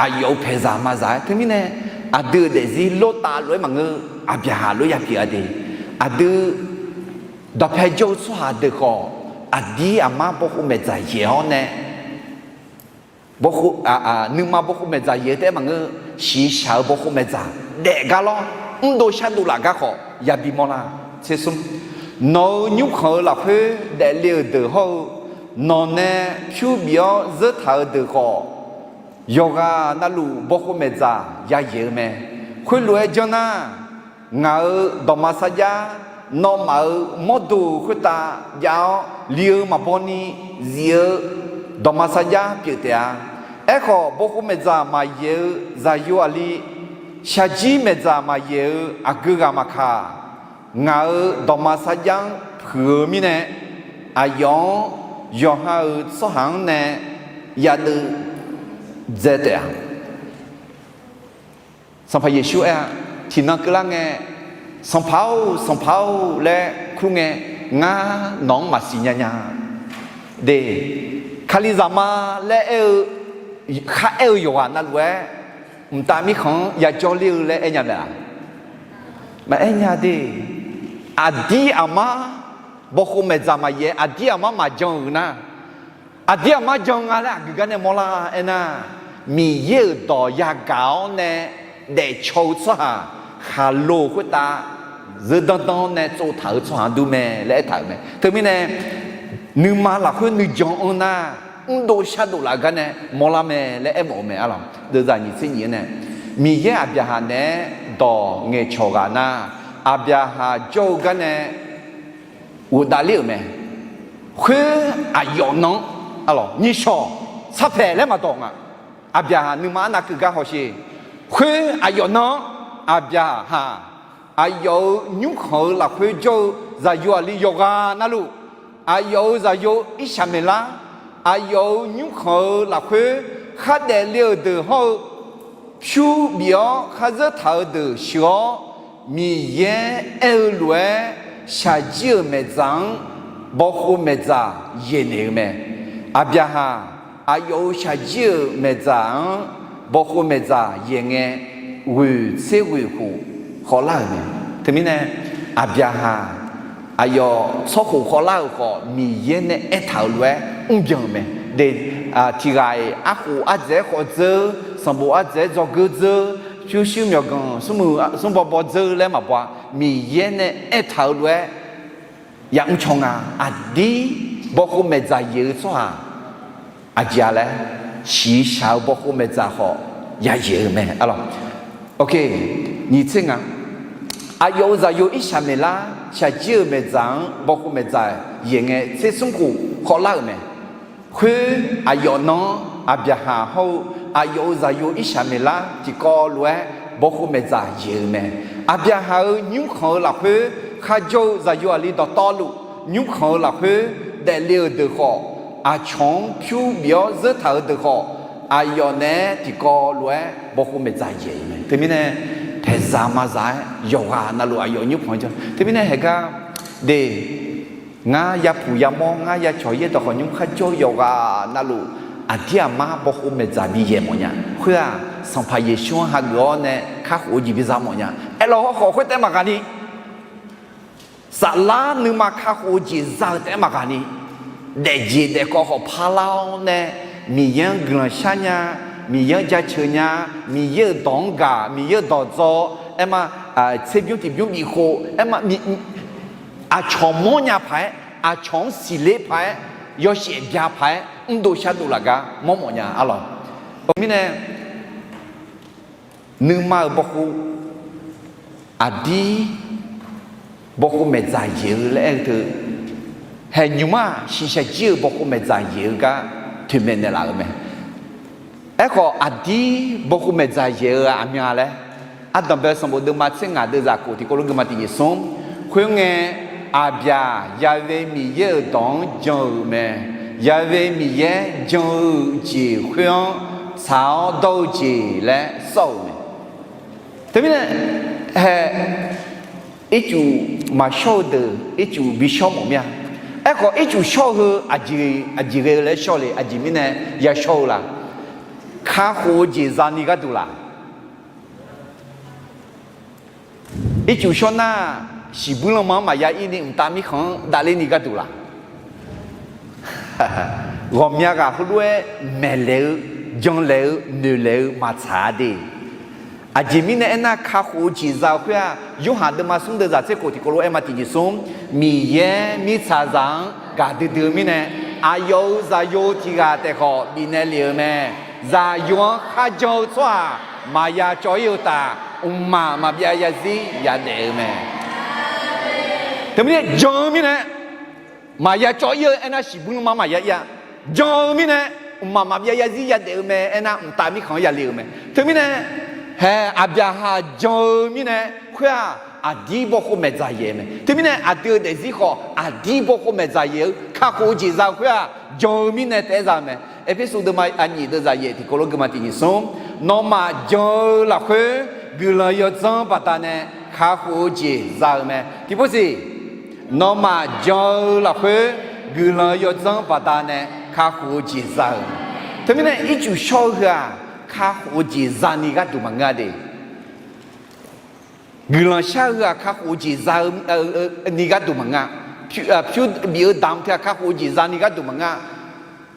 aqyawf-euq paeqzaq maqzaq-aer teumirnae, aqdui-euq daefzir Lortav lof-aer maqngeur, Aqbyaqhaq lof-aer yapyeuf-a de. Aqdui dawqpae jawr-eu tsawrhaq deuq khawf, aqdir aqmar bawkhov maeqdzaq yaeq-awr nae, nuima bawkhov maeqdzaq yaeq-eu taef-aer maqngeur, shiqshaq-eu bawkhov maeqdzaq daef gar lawr, mrdov shardov laf gar khawf yabi mawrlar. Tsersmr, nawq-euq nymrkhanq-eu lafkhoer daefle-euq deuq hawr-eu, nawq nae pyur bif-awr zeur taq-euq deuq khawf, yawqghaq navluf bawkhov maeqdzaq yayaeq-eu mae. Khoerlof-aer janr nar, ngaq-euq dawqma sarjax, nawmaf-euq mawrdo-euq khoertav jav-awr li-eu maqbaw ni zif-eu dawqma sarjax pyeuf taef-a. Aerkhawf, bawkhov maeqdzaq maqyaeq-eu zaqyo aqli, shaqjir maeqdzaq maqyaeq-eu aqgeu ghaq maqkaq, ngaq-euq dawqma sarjax-anr puiq-eu mirnae, aqyawf-anr yawqha-euq tsawrhaq-anr nae yadeuv dzae taef-a. Sanqpaq Yeqsur aer-a, tiqnan keuvlar ngae, Sanqpaq-or, Sanqpaq-or laer kur ngae, ngar nawq-anr maqsiq nya nya. De, Kalizaq ma laer aer-eu, kharaer-eu yawqghaq navluf-aer, mqtav mirkhanq-anr yajawr ler-eu laer aer nya mae-aq? Maqaer nya de. Aqdir aqmar bawkhov maeqdzaq maqyaeq, aqdir aqmar maqjan-euq nar, aqdir aqmar jan nga laer aqgeu gar nae mawrlar aernar, Miqyaer-euq dawq yagaq-awr nae daefcaw-eu tsawrhaq khaqlo khoertav zeur danr danr-awr nae tsovtaq-eu tsawrhaq-anr dur mae laer aertaq-euq mae. Teumirnae, nuima lafkhoer nuijan anr nar, mrdov shardov laf gar nae mawrlar mae laer aermawf-eu mae. Arlawq, deuvzaq nyiq tser nyiq-anr nae, Miqyaer Aqbyaqhaq naeq-aer dawq ngaeqcawq ghaq nar, Aqbyaqhaq jawr-eu gar nae ghofdav ler-euq mae. Khoer aqyawf nan-anr, arlawq, nyiqshawq sarpaeq laer maqdawq nga. Aqbyaqhaq nuima arnav keuv gar hawsher. Khoer aqyawf nan-anr, Aqbyaqhaq aqyawf-euq nymrkhanq-eu lafkhoer jawr-eu zaqyo aqli yawqghaq navluf, aqyawf-euq zaqyo Irsaqmeqlar, aqyawf-euq nymrkhanq-eu lafkhoer khardaef le-euq deuq hawr-eu, pyur bif-awr khar zeur taq-euq deuq sheuq-awr, Miqyaer aer-eu lof-aer shaqjir-euq maeqdzaq-anr bawkhov maeqdzaq yaeqnaeq-eu mae. Aqbyaqhaq aqyawf-euq shaqjir-euq maeqdzaq-anr bawkhov maeqdzaq yaeq ngae, ghoeq tser ghoeq khof khawvlar-euq mae. Teumirnae, Aqbyaqhaq aqyawf tsawrkhof khawvlar-euq khawf, Miqyaer nae aertaq-euq lof-aer mrbyan-euq mae. De, tiq ghaq-iq arkhof ardzaeq-aer khawf dzeur, sanqbof ardzaeq-aer dzawgeur dzeur, pyurshuir myawqganq smrmuiq smrbaw baw dzeur laer maqbaw-a. Miqyaer nae aertaq-euq lof-aer yamr caw nga. Aqdir bawkhov maeqdzaq yaeq-eu tsawrhaq aqjeq-a laer, shiqshaq-eu bawkhov maeqdzaq khawf yayaeq-eu mae. Arlawq, nyiq tser nga. Aqyawf-euq zaqyo irshaq maeqlar shaqjir-euq maeqdzaq-anr bawkhov maeqdzaq yaeq ngae, tser smr khof khawvlar-euq mae. Khoer aqyawf nan-anr Aqbyaqhaq hawr-eu aqyawf-euq zaqyo irshaq maeqlar tiqkawv lof-aer bawkhov maeqdzaq yaeq-eu mae. Aqbyaqhaq-euq nymrkhanq-eu lafkhoer kharjawr-eu zaqyo aqli dawqtawvluf nymrkhanq-eu lafkhoer daefle-euq deuq khawf, aqcawq-anr pyur bif-awr zeur taq-euq deuq khawf, aqyawf naeq-aer tiqkawv lof-aer bawkhov maeqdzaq yaeq-euq mae. Teumirnae, taeqzaq mazaq-aer yawqghaq navluf aqyawf nymrkhanq-eu jan. Teumirnae haeqgar de, ngar yapuq yamawr, ngar yacawq yaer dawq khawf nymr kharjawr-eu yawqghaq navluf, aqdir aqmar bawkhov maeqdzaq bi yaeq mawf nya. Khoer-aq, Sanqpaq Yeqsur-anr hageuf-awr nae kakhof-eu jeq biza mawf nya. Aerlawq hawrkhawf khoertav maqghaq ni, saflar nuima kakhof-eu jeq za-eu taef-aer maqghaq ni, daefjeq daefkawv khawf parlar-awr nae, Miqyaer-anr guiqlanq shar nya, Miqyaer-anr jaceuq nya, Miqyaer-euq dawq-anr gaq, Miqyaer-euq dawq dzaw, aerma, tserbymr tiqbymr bifkhof, aerma, aqcawq mawrnya paq-aer, aqcawq-anr siqler paq-aer, yawshaef bya paq-aer mrdov shardov laf gar mawrmawf nya. Arlawq, teumirnae, nuima-euq bawkhov, aqdir bawkhov maeqdzaq yaeq-eu laer aer-eu teu, haeq nymq-mr-aq shiqshaq jir-euq bawkhov maeqdzaq yaeq-eu gar toeqmaeq naeqlaf-euq mae. Aerkhawf, aqdir bawkhov maeqdzaq yaeq-eu aqmyan laer, Ardanqbae sanqbof deuvma tser ngaq deuvzaq khof tiqkawv lof guima tiqnyiq smr. Khoerngae, Aqbyaq Ya'we Miqyaer-euq dawq-anr jan-euq mae. Ya'we Miqyaer jan-eu jeq khoer-anr tsaq-awr dawr-eu jeq laer sawr-euq mae. Teumirnae, hae, ircuf maqshawr-eu deuq ircuf bishawr mawf mir-a. Aerkhawf, ircuf shawr-eu heu aqjeq, aqjeq ghae-eu laer shawr le, aqjeq mirnae yashawr-eu la? Kakhof-eu jeq zani gharduq laq? Ircuf shawr nar, siqbuir lanma-anr maqya ir ni mqtav mirkhanq-anr davler ni gharduq laq? Ghawqmya ghaq heulof-aer maeqlaeq-eu, janlaeq-eu, noeqlaeq-eu maqtsaq-a de. Aqjeq mirnae aernar, kakhof-eu jeq za-eu khoer-aq, Yorhaq deuvma smr deuvzaq tser khof tiqkawv lof aerma tiqjeq smr, Miqyaer mirtsaqzaq-anr gaqdui dui-eu mirnae, aqyawf-euq zaqyo tiq ghaq taef khawf bifnaeq lef-eu mae. Zaqyo-anr kharjan-eu tsawrhaq maqya cawv ir-eu taf, mqmaq maqbyav yazir yadaef-eu mae. Teumirnae jan-eu mirnae, maqya cawv ir-eu aernar, siqbuir lanma maqya ir-a. Jan-eu mirnae, mqmaq maqbyav yazir yadaef-eu mae aernar, mqtav mirkhanq-anr yale-euq mae. Teumirnae, hae, Aqbyaqhaq jan-eu mirnae, khoer-aq, aqdir bawkhov maeqdzaq yaeq-eu mae. Teumirnae, aqdui-euq daefzir khawf aqdir bawkhov maeqdzaq yaeq-eu kakhof-eu jeq za-eu khoer-aq, jan-eu mirnae taef-aer za-eu mae. Erpersu deuvma aqnyif deuvzaq yaeq tiqkawv lof guima tiqnyiq smr. Nawmaf jan-eu lafkhoer guiqlanq yawdzanr baqdanae kakhof-eu jeq za-eu mae. Tiqpov siq, nawmaf jan-eu lafkhoer guiqlanq yawdzanr baqdanae kakhof-eu jeq za-eu. Teumirnae ircuf shawr-eu heu-aq, kakhof-eu jeq zani gharduq maqngeur-a de. Guiqlanq shar-eu heu-aq, kakhof-eu jeq za-eu ni gharduq maqngeur. Pyur bif-eu damq teu-aq, kakhof-eu jeq zani gharduq maqngeur.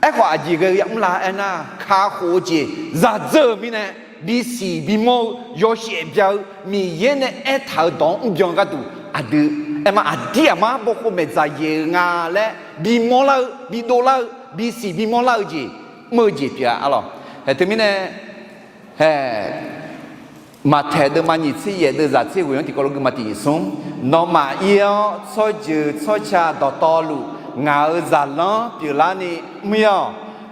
Aerkhawf, aqjeq ghae-eu yamr la aernar, kakhof-eu jeq zadzeur-euq mirnae, bisiq bimawr-eu, yawshaef bya-eu, Miqyaer nae aertaq-euq dawq-anr mrbyan gharduq aqdui, aerma aqdir aqmar bawkhov maeqdzaq yaeq-eu nga laer bimawr lar-eu, bidov lar-eu, bisiq bimawr lar-eu jeq, mr-eu jeq pyeuf-a. Arlawq, hae, teumirnae, hae, Maqtaeq deuvma nyiq tser yaef deuvzaq tser ghoeq-anr tiqkawv lof guima tiqnyiq smr. Nawmaf ir-awr tsawrjeuq tsawrca dawqtawvluf ngaq-euq zaqlanr pyeuflarni mr-ir-awq.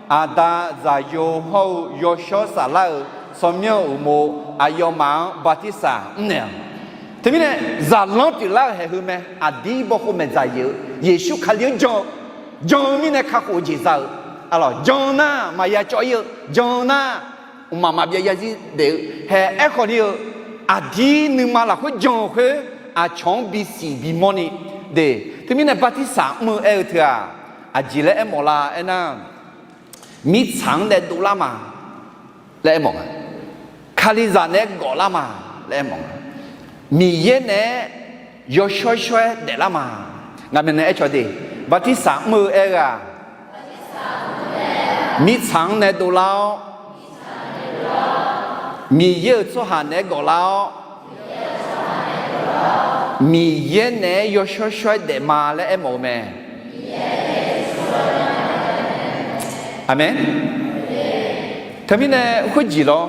Aqda, Zaqyo hawr-eu Yawshawr Saflar-euq tsawrmyanr uqmov aqyawfmaf-anr bartirsaq mrnaeq-awq. Teumirnae, zaqlanr pyeuflar-euq haeq heu mae. Aqdir bawkhov maeqdzaq yaeq-eu, Yeqsur Kali-anr jan-eu, jan-eu mirnae kakhof-eu jeq za-eu. Arlawq, jan-eu nar maqya cawv ir-eu, jan-eu nar mqmaq maqbyav yazir daef-eu. Hae, aerkhawf ni-eu, aqdir nuima lafkhoer jan-eu khoer, aqcawq-anr bisiq bimawr ni de. Teumirnae bartirsaq mr-eu aer-eu teu-aq, aqjeq laer aermawf la aernar, mirtsaq-anr nae dovlar ma laer aermawf nga. Kalizaq naeq-aer gawflar ma laer aermawf nga. Miqyaer naeq-aer yawshawr shawr-aer daeflar ma. Ngaq maeqnan aercawq de, bartirsaq mr-eu aer-eu-aq, mirtsaq-anr nae dovlar-awr, Miqyaer-euq tsawrhaq naeq-aer gawflar-awr, Miqyaer naeq-aer yawshawr shawr-aer daef ma laer aermawf-eu mae. Aqmeq. Teumirnae khoerjeq lawr,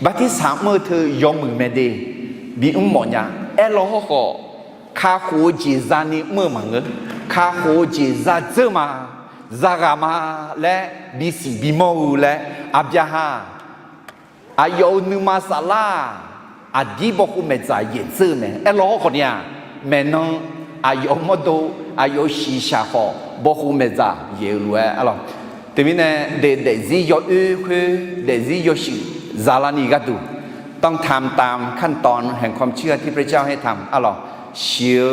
bartirsaq mr-eu teu yawmuiq mae de, bimr mawf nya. Aerlaw hawrkhawf, kakhof-eu jeq zani mr-eu maqngeur. Kakhof-eu jeq za dzeur ma, za ghaq ma laer bisiq bimawr-eu laer, Aqbyaqhaq aqyawf-euq nuima saflar-aq, aqdir bawkhof maeqdzaq yaeq dzeur-eu mae. Aerlaw hawrkhawf ni-aq, maeqnan aqyawf-euq mawrdo, aqyawf-euq shiqshaq khawf bawkhof maeqdzaq yaeq-eu lof-aer arlawq. Teumirnae, daefzir yawoer khoer daefzir yawshuif zalarni gharduq, ต้องทำตามขั้นตอนแห่งความเชื่อที่พระเจ้าให้ทำ arlawq. Shiq-eu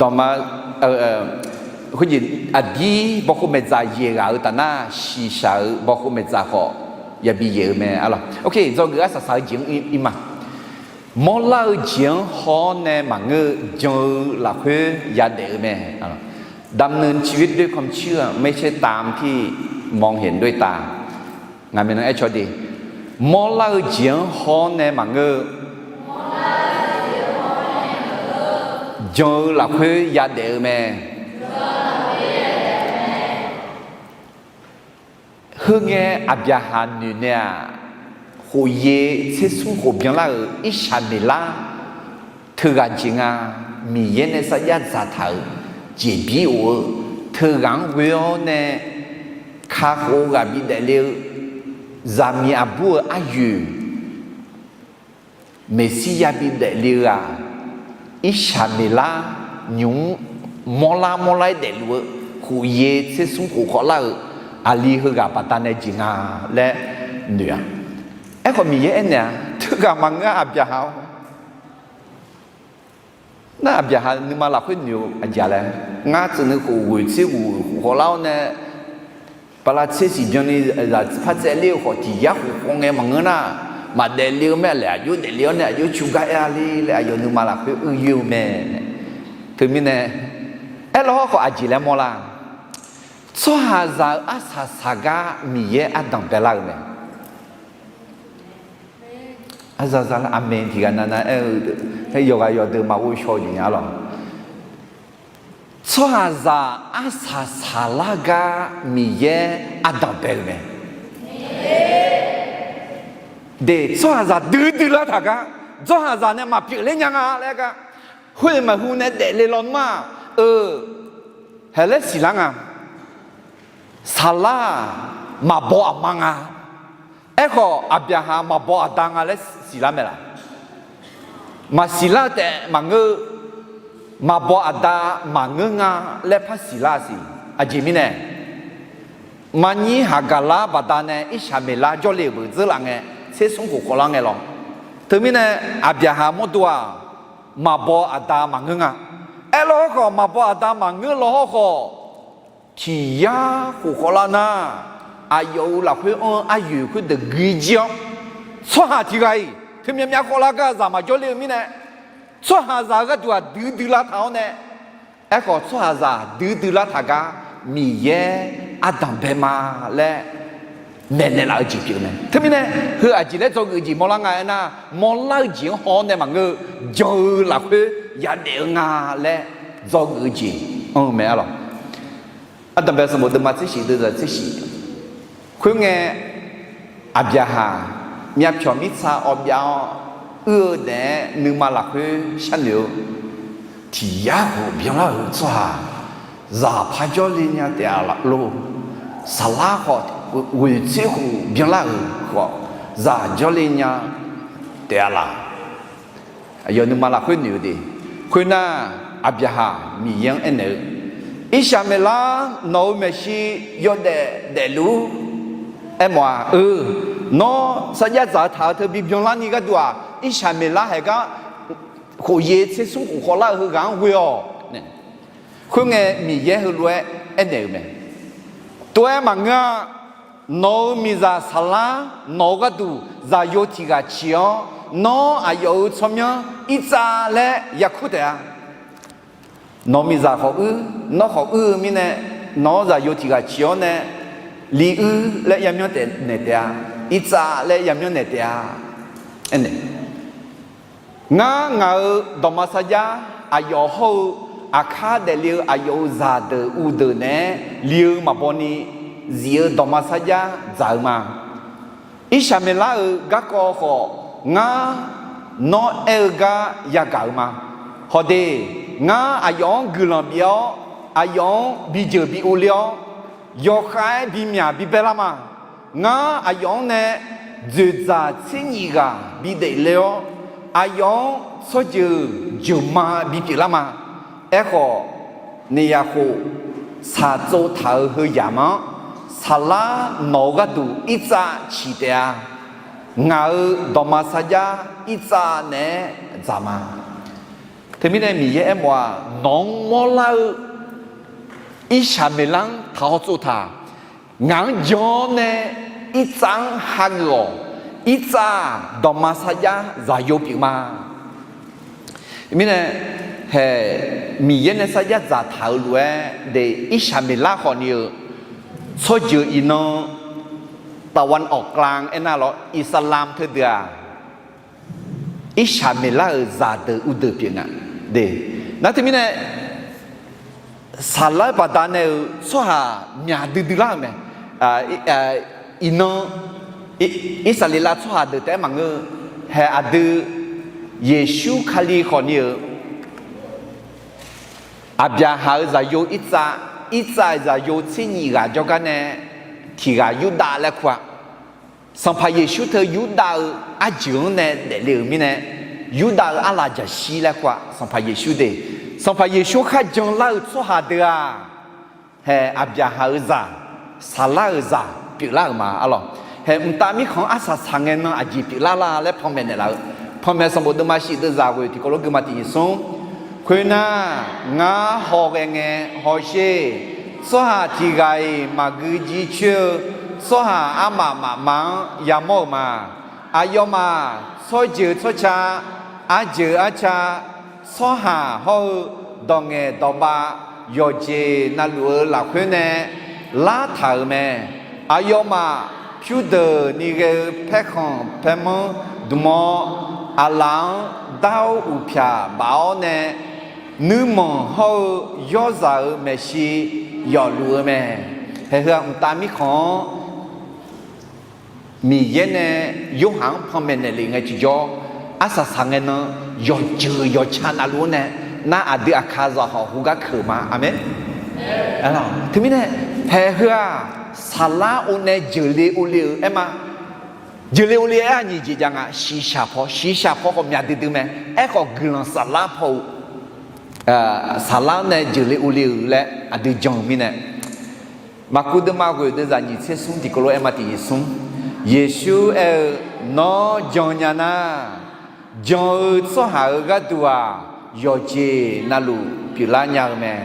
dawqma, khoerjeq aqdir bawkhof maeqdzaq yaeq ghaq-eu taf nar, shiqshaq-euq bawkhof maeqdzaq khawf yabi yaeq-eu mae arlawq. Ok, dzawgeuf arsaq saq-eu jeq-anr ir ma. Mawrlar-eu jeq-anr haw-awr nae maqngeur-eu jan-eu lafkhoer yadaef-eu mae. ดำเนินชีวิตด้วยความเชื่อ ไม่ใช่ตามที่มองเห็นด้วยตา Ngaq maeqnan aercawq de, mawrlar-eu jeq-anr haw-awr nae maqngeur-eu, jan-eu lafkhoer yadaef-eu mae. Heungae Aqbyaqhaq noeq nae-aq, khof yaer tser smr khof byanlar-euq Irsaqmeqlar teughaq jeq nga. Miqyaer nae sarjax dzaqtaq-euq jeqbir of-eu teughaq-anr ghoe-awr nae kakhof-eu ghaq bidaef le-eu, zaqmiq aqbur-euq aryoeq, Meqsirya bidaef le-eu-aq, Irsaqmeqlar nymq-mr mawrlar mawrlar-aer daefluf-eu khof yaer tser smr khof khawvlar-euq aqli heughaq baqdanae jeq nga laer noeq-a. Aerkhawf Miqyaer aernaeq-a, teughaq maqngeur-a Aqbyaqhaq-or. Nar Aqbyaqhaq nuima lafkhoer noeq-eu aqjeq laer, ngar tsuif nui khof ghoeq tser ghoeq khof khawvlar-awr nae, bala tser siq byanni zaq par tsaevler-eu khawf tiq yar khof khawv ngae maqngeur nar, maqdaef le-eu mae laer aqjox daefle-awr nae aqjox cu gar aer-a le laer aqyawf nuima lafkhoer uir yoer-eu mae. Teumirnae, aerlaw hawrkhawf aqjeq laer mawrlar. Tsawrhaqzaq-euq arsaq saqgar Miqyaer ardanq baelar-eu mae. Arzaq zaq lar aqmeq tiq ghaq navnav aer-eu, yawqghaq yawqdeuq maqghov shaw-eu jeq nya lawq. Tsawrhaqzaq arsaq saqlar gar Miqyaer ardanq bae-eu mae. De, tsawrhaqzaq duidui lar taq gar, tsawrhaqzaq nae maqpyeuf ler nya nga laer gar, khoer maqhu nae daefle lawnmr-aq, eu, haeq laer siqlar nga. Saqlar-aq, maqbaw aqma nga. Aerkhawf Aqbyaqhaq maqbaw aqda nga laer siqlar mae laq? Maqsiqlar-eu taef maqngeur-eu, maqbaw aqda maqngeur nga laer par siqlar-a siq. Aqjeq mirnae, maqnyir haqgaqlar baqdanae Irsaqmeqlar jawrle-euq beuq dzeurlaf ngae, tser smr khof khawvlar ngae lawr. Teumirnae, Aqbyaqhaq mawrdo-aq, maqbaw aqda maqngeur nga. Aerlaw hawrkhawf maqbaw aqda maqngeur law hawrkhawf, tiq yar khof khawvlar nar, aqyawf-euq lafkhoer anr-eu aryoeq khoerdeuq guijir-awr, tsawrhaq tiq ghaq-iq teu myavmyav khawvlar gar zaq maqjawr ler-eu mirnae, tsawrhaqzaq-eu gharduq-aq duidui lar taq-awr nae, aerkhawf tsawrhaqzaq duidui lar taq gar Miqyaer ardanq bae ma laer maeqnaeq laf-eu jeq pyeuf-eu mae. Teumirnae, heu aqjeq laer dzawgeuf-eu jeq mawrlar nga aernar, mawrlar-eu jeq-anr haw-awr nae maqngeur-eu, jan-eu lafkhoer yadaef-eu nga laer dzawgeuf-eu jeq anr-eu mae arlawq. Ardanqbae sanqbof deuvma tser shif deuvzaq tser shif. Khoerngae, Aqbyaqhaq myavpyawq mirtsa awv byav-awr, uir-eu daef-aer nuima lafkhoer sharnoeq-eu, tiq yar khof byanlar-euq tsawrhaq zaq par jawrle nya taef-a lor. Saqlar khawf ghoeq tser khof byanlar-euq khawf zaq jawrle nya taef-a laq? Aqyawf nuima lafkhoer noeq-eu de. Khoernar, Aqbyaqhaq Miqyaer-anr aernaeq-eu, Irsaqmeqlar nawq-euq maeqshi yawdaef daefluf-ur. Aermawf-aq, eu, nawr sarjax dzaq-eu taq-eu teu bibyanlarni gharduq-aq, Irsaqmeqlar haeq gar khof yaer tser smr khof khawvlar-eu heughaq-anr ghoe-awq. Khoerngae, Miqyaer heulof-aer aernaeq-euq mae. Tov-aer maqngeur-a. Nawq-euq miqzaq saqlar, nawq-euq gharduq zaqyo tiq ghaq ciq-awr, nawr aqyawf-euq tsawrmyanr irtsav laer yakur taef-a. Nawq-euq miqzaq khawf uir, nawr khawf uir-eu mirnae, nawq-anr zaqyo tiq ghaq ciq-awr nae, li uir laer yamyanr taef naeq taef-a, irtsav laer yamyanr naeq taef-a. Aernaeq, ngar ngaq-euq dawqma sarjax aqyawf hawr-eu aqkar daefle-eu aqyawf-euq zaqdeuq uvdeuq naeq-aer li-eu maqbaw ni zif-eu dawqma sarjax dzaq-eu ma. Irsaqmeqlar-euq garkawv khawf, ngar nawr aer-eu gar yagaq-eu ma. Hawde, ngar aqyawf-anr guiqlanq bif-awr, aqyawf-anr bijeuq bi urler-awr, yawkhav-aer bimyaq bibae lar ma. Ngar aqyawf-anr nae dzoeqdzaq tser nyif ghaq bidaef le-awr, aqyawf-anr tsawrjeuq jeuqma bipyeuf lar ma. Aerkhawf, ni yaqkhof shaqtsov taq-euq heuzaq ma-anr, saqlar nawq-euq gharduq irtsav ciq taef-a. Ngaq-euq dawqma sarjax irtsav naeq-aer dzaq ma. Teumirnae Miqyaer aermawf-aq, nawq-anr mawrlar-eu Irsaqmeqlar-anr taqhaw tsov taq. Ngaq-anr jan-awr nae irtsav-anr hageuf-awq. Irtsav-aq dawqma sarjax zaqyo pyeuf ma. Mirnae, hae, Miqyaer nae sarjax dzaqtaq-euq lof-aer de, Irsaqmeqlar khawfni-eu tsawrjeuq iqnan ตะวันออกกลาง aernar lawr, Iqsaqlamq teudeuq-aq, Irsaqmeqlar-euq zaqdeuq uvdeuq pyeuf nga de. Nar teumirnae, saqlar-eu baqdanae-euq tsawrhaq myaq duidui lar-euq mae. Iqnan, Irsaqleqlav tsawrhaq deuq taef-aer maqngeur-eu, hae aqdui Yeqsur Kali khawfni-euq Aqbyaqhaq-euq zaqyo irtsav, irtsav-euq zaqyo tser nyif ghaq jawrgar nae tiq ghaq Yurdav laer kur-a. Sanqpaq Yeqsur teu Yurdav-eu arjeuq-anr nae daefle-euq mirnae, Yurdav-eu arlaf jaqshir laer kur-a. Sanqpaq Yeqsur de, Sanqpaq Yeqsur kharjan lar-eu tsawrhaq deuq-aq, hae Aqbyaqhaq-euq zaq, saqlar-euq zaq pyeuflar-euq ma arlawq. Hae mqtav mirkhanq-anr arsaq saqngae nan aqjeq pyeuflar la laer panmaeq naeqlaf-eu, panmaeq sanqbof deuvma shif deuvzaq ghoeq tiqkawv lof guima tiq nyiq smr. Khoernar, ngar hawghae ngae hawsher. Tsawrhaq tiq ghaq-iq maqgui jircoer-eu tsawrhaq armaf mafma-anr yamawr-euq ma. Aqyawfmaf tsawrjeuq tsawrca, arjeuq arca, tsawrhaq hawr-eu dawq ngaeq dawqbav yawqjeq navluf-eu lafkhoer nae lartaq-euq mae. Aqyawfmaf pyurdeuq ni ghae-eu paerkhanq paermanr dmq-awr, aqlaf-anr dar-awr uqpyaq baf-awr nae, nuirmanq hawr-eu yawrzaq-euq maeqshi yawfluf-eu mae. Hae heu-aq mqtav mirkhanq-anr Miqyaer nae Yorhaq-anr panmaeq naeqlef ngae tiqjawr, arsaq saqngae nan yawqjeuq yawqca navluf-anr nae, nar aqdui aqkaqzaq hawq heugar keuq ma. Aqmeq. Teumirnae, hae heu-aq, saqlar-awr nae jeuqle ovle-euq aer ma. Jeuqle ovle aer-aq nyiq jeq jav nga, shiqshaq paw, shiqshaq paw khawf myaq duidui mae. Aerkhawf guiqlanq saflar paw-eu, saqlar-awr nae jeuqle ovle-euq laer aqdui jan-eu mirnae, Maqkuv deuvma ghoeq deuvzaq nyiq tser smr tiqkawv lof aer ma tiq nyiq smr. Yeqsur aer-eu, Nawr jan nya nar, jan-eu tsawrhaq-euq gharduq-aq, yawqjeq navluf pyeuflar nya-eu mae.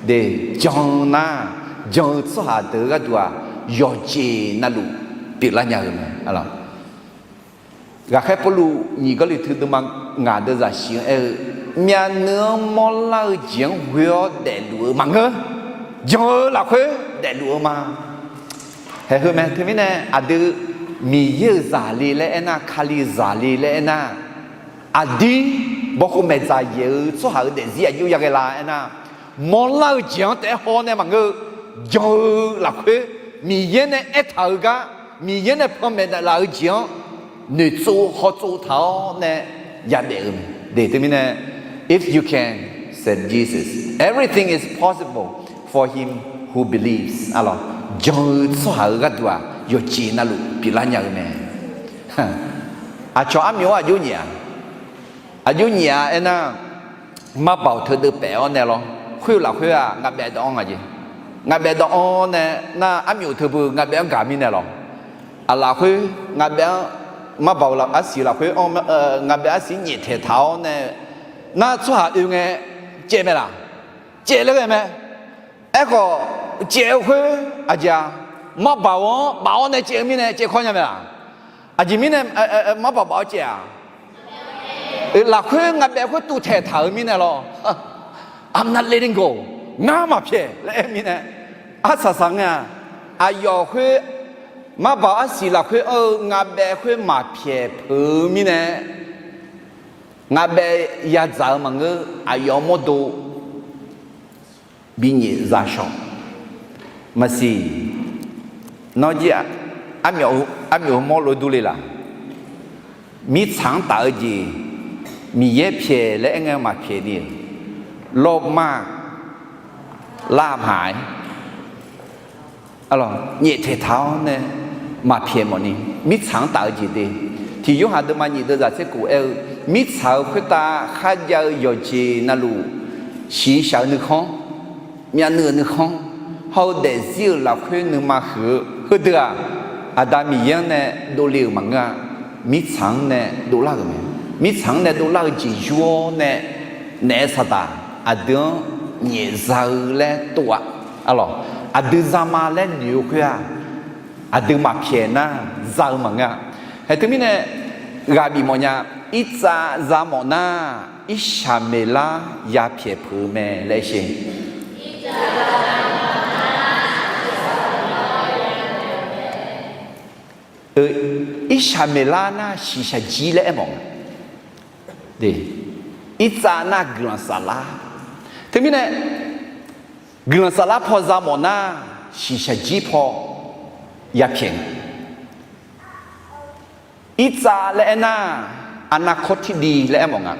De, jan nar, jan-eu tsawrhaq deuq-eu gharduq-aq, yawqjeq navluf pyeuflar nya-eu mae. Ghaqkhaer Pawrluv nyiq Gawrliqtu deuvma ngaq deuvzaq shif-anr aer-eu, myavnuiv-anr mawrlar-eu jeq-anr ghoe-awr daefluf-eu maqngeur. Jan-eu lafkhoer daefluf-eu ma. Hae heu mae. Teumirnae aqdui Miqyaer-euq zaqle laer aernar, Kali-euq zaqle laer aernar, aqdir bawkhov maeqdzaq yaeq-eu tsawrhaq-euq daefzir aqjox yaghae la aernar, mawrlar-eu jeq-anr taef-aer haw nae maqngeur-eu, jan-eu lafkhoer Miqyaer nae aertaq-eu gar, Miqyaer nae panmaeq naeqlaf-eu jeq-anr noeqtsov hawtsov taq-awr nae yadaef-eu mae. De teumirnae, if you can, said Jesus, everything is possible for him who believes. Arlawq, jan-eu tsawrhaq-euq gharduq-aq, yawqjeq navluf pyeuflar nya-eu mae. Aqcawq armyov-anr aqjox nyaef-a. Aqjox nyaef-a aernar, marbaoq teudeuv paef-awr nae lawr, khoer-eu lafkhoer-aq ngaqbaef dawq-anr nga jeq. Ngaqbaef dawq-anr nae nar, armyov teubeu ngaqbaef-anr gaq mirnae lawr. Aqlaf khoer ngaqbaef-anr, marbaoq arsiq lafkhoer ngaqbaef arsiq nyaeftaeq taq-awr nae, nar tsawrhaq oe ngae caev mae laq? Caev laer ghae mae. Aerkhawf, caev-eu khoer aqjeq-a? Marbaq-anr baf-awr nae caev-eu mirnae caevkawr nya mae laq? Aqjeq mirnae marbaq baf-awr caev-aq, lafkhoer ngaqbaef khoer tuvtaeq taq-euq mirnae lawr. I'm not letting go. Ngar maqpyaeq laer aer-eu mirnae, arsaq saq ngae-aq, aqyawf khoer marbaq arsiq lafkhoer anr-eu ngaqbaef khoer maqpyaeq peuq-eu mirnae, ngaqbaef yadzaq-eu maqngeur. Aqyawf mawrdo binyaef zashawr. Maqsiq, nawr jir armyawf heu mawr lof durle laq? Mirtsaq-anr taf-eu jeq Miqyaer pyaeq laer aer ngae maqpyaeq ni, lawrma lar maqaer, nyaeftaeq taq-awr nae maqpyaeq mawfni, mirtsaq-anr taf-eu jeq de. Tiq Yorhaq deuvma nyiq deuv zaq tser kof aer-eu, mirtsaq-euq khoertav kharjav-eu yawqjeq navluf, shiqshaq-eu nuikhanr, myavnuiv-euq nuikhanr, hawr-eu daefzir-euq lafkhoer nuima huiq-eu heudeuq-aq, Aqda Miqyaer-anr nae dovle-euq maqngeur-a. Mirtsaq-anr nae dovlar-euq mae. Mirtsaq-anr nae dovlar-eu jeq yur-awr nae, naef saqdaq aqdui-anr nyaefza-eu laer tov-a. Aqlawq, aqdui zama laer noeq-eu khoer-aq, aqdui maqpyaeq nar za-eu maqngeur-a. Haeq teumirnae ghaq bif mawfnya, irtsav za mawf nar, irshaq maeqlar yapyaeq peuq-eu mae laer sher. Irshaq maeqlar nar shiqshaq jir laer aermawf nga. Irtsav nar guiqlanq saflar. Teumirnae guiqlanq saflar paw za mawf nar, shiqshaq jir paw yapyaeq nga. Irtsav laer aer nar, arnavkawr tirdi laer aermawf nga.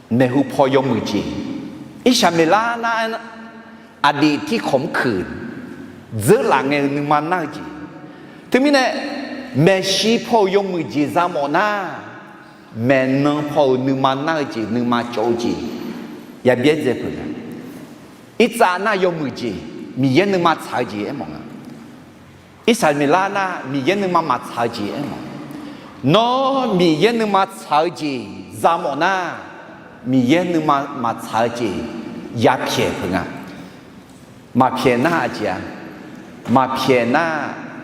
Maeqhu paw yawmuiq jeq. Irshaq maeqlar nar, aqdif tirkhawq mr keuq dzeurlaf ngae-eu nuima nar-eu jeq. Teumirnae maeqshi paw-euq yawmuiq jeq za mawf nar, maeqnan paw-euq nuima nar-eu jeq, nuima cawv-eu jeq yabyaer dzae peuq nga. Irtsav nar yawmuiq jeq, Miqyaer nuima tsaq-eu jeq aermawf nga. Irshaq maeqlar nar Miqyaer nuima maqtsaq-eu jeq aermawf. Nawr Miqyaer nuima tsaq-eu jeq za mawf nar, Miqyaer nuima maqtsaq-eu jeq yapyaeq peuq nga. Maqpyaeq nar aqjeq-a? Maqpyaeq nar,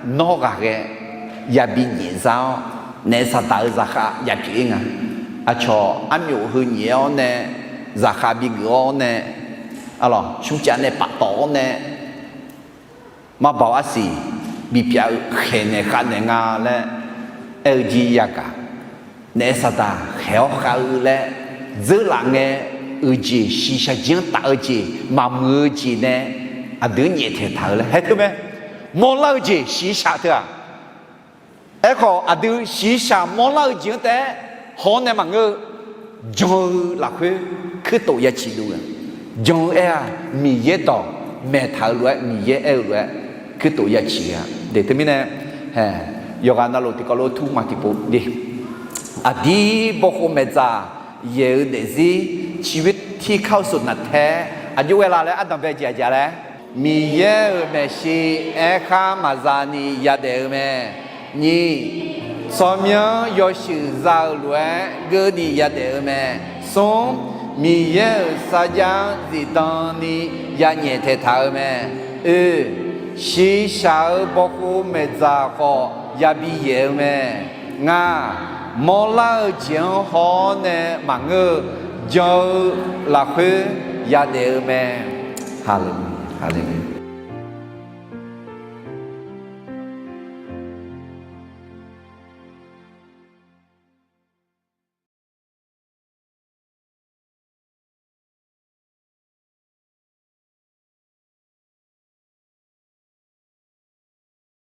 nawr ghaqghae yabi nyaefza-awr, naef saqdaq-eu zaqkhav yapyaeq-ir nga. Aqcawq armyawf heu nyaef-awr nae, zaqkhav bigeuf-awr nae, aqlawq smrcav nae paftawf-awr nae, marbaq-awr arsiq bipyav-eu khaeqnaeq khavnaeq nga laer aer-eu jir yagaq. Naef saqdaq khaeq-awr khav-eu laer dzeurlaf ngae-euq jeq, shiqshaq jir-anr taf-eu jeq, maqmuiq-eu jeq nae aqdui-anr nyaeftaeq taq-eu laer haer teu mae. Mawrlar-eu jeq shiqshaq teu-aq, aerkhawf aqdui shiqshaq mawrlar-eu jeq-anr taef-aer haw-awr nae maqngeur-eu, jan-eu lafkhoer kuirtof ya ciq dov-eu, jan-eu aer-aq Miqyaer dawq maeqtaq-eu lof-aer, Miqyaer aer-eu lof-aer kuirtof ya ciq-a. Teumirnae yawqghaq navluf tiqkawv lof tur maq tiqpov de. Aqdir bawkhov maeqdzaq yaeq-eu daefzir ciqbir tirkar-eu sofnaf tae-aer aqjox ghae la laer ardanq bae jeq aqjeq laer, Miqyaer-euq maeqshi aerkhar maqza ni yadaef-eu mae. Nyiq, tsawrmyanr yawshuif za-eu lof-aer geur ni yadaef-eu mae. Smr, Miqyaer-euq sarjax-anr zifdan ni ya nyaeftaeq taq-eu mae. Oe, shiqshaq-eu bawkhov maeqdzaq khawf yabi yaeq-eu mae. Ngaq, mawrlar-eu jeq-anr haw-awr nae maqngeur-eu, jan-eu lafkhoer yadaef-eu mae. Haleluya, haleluya.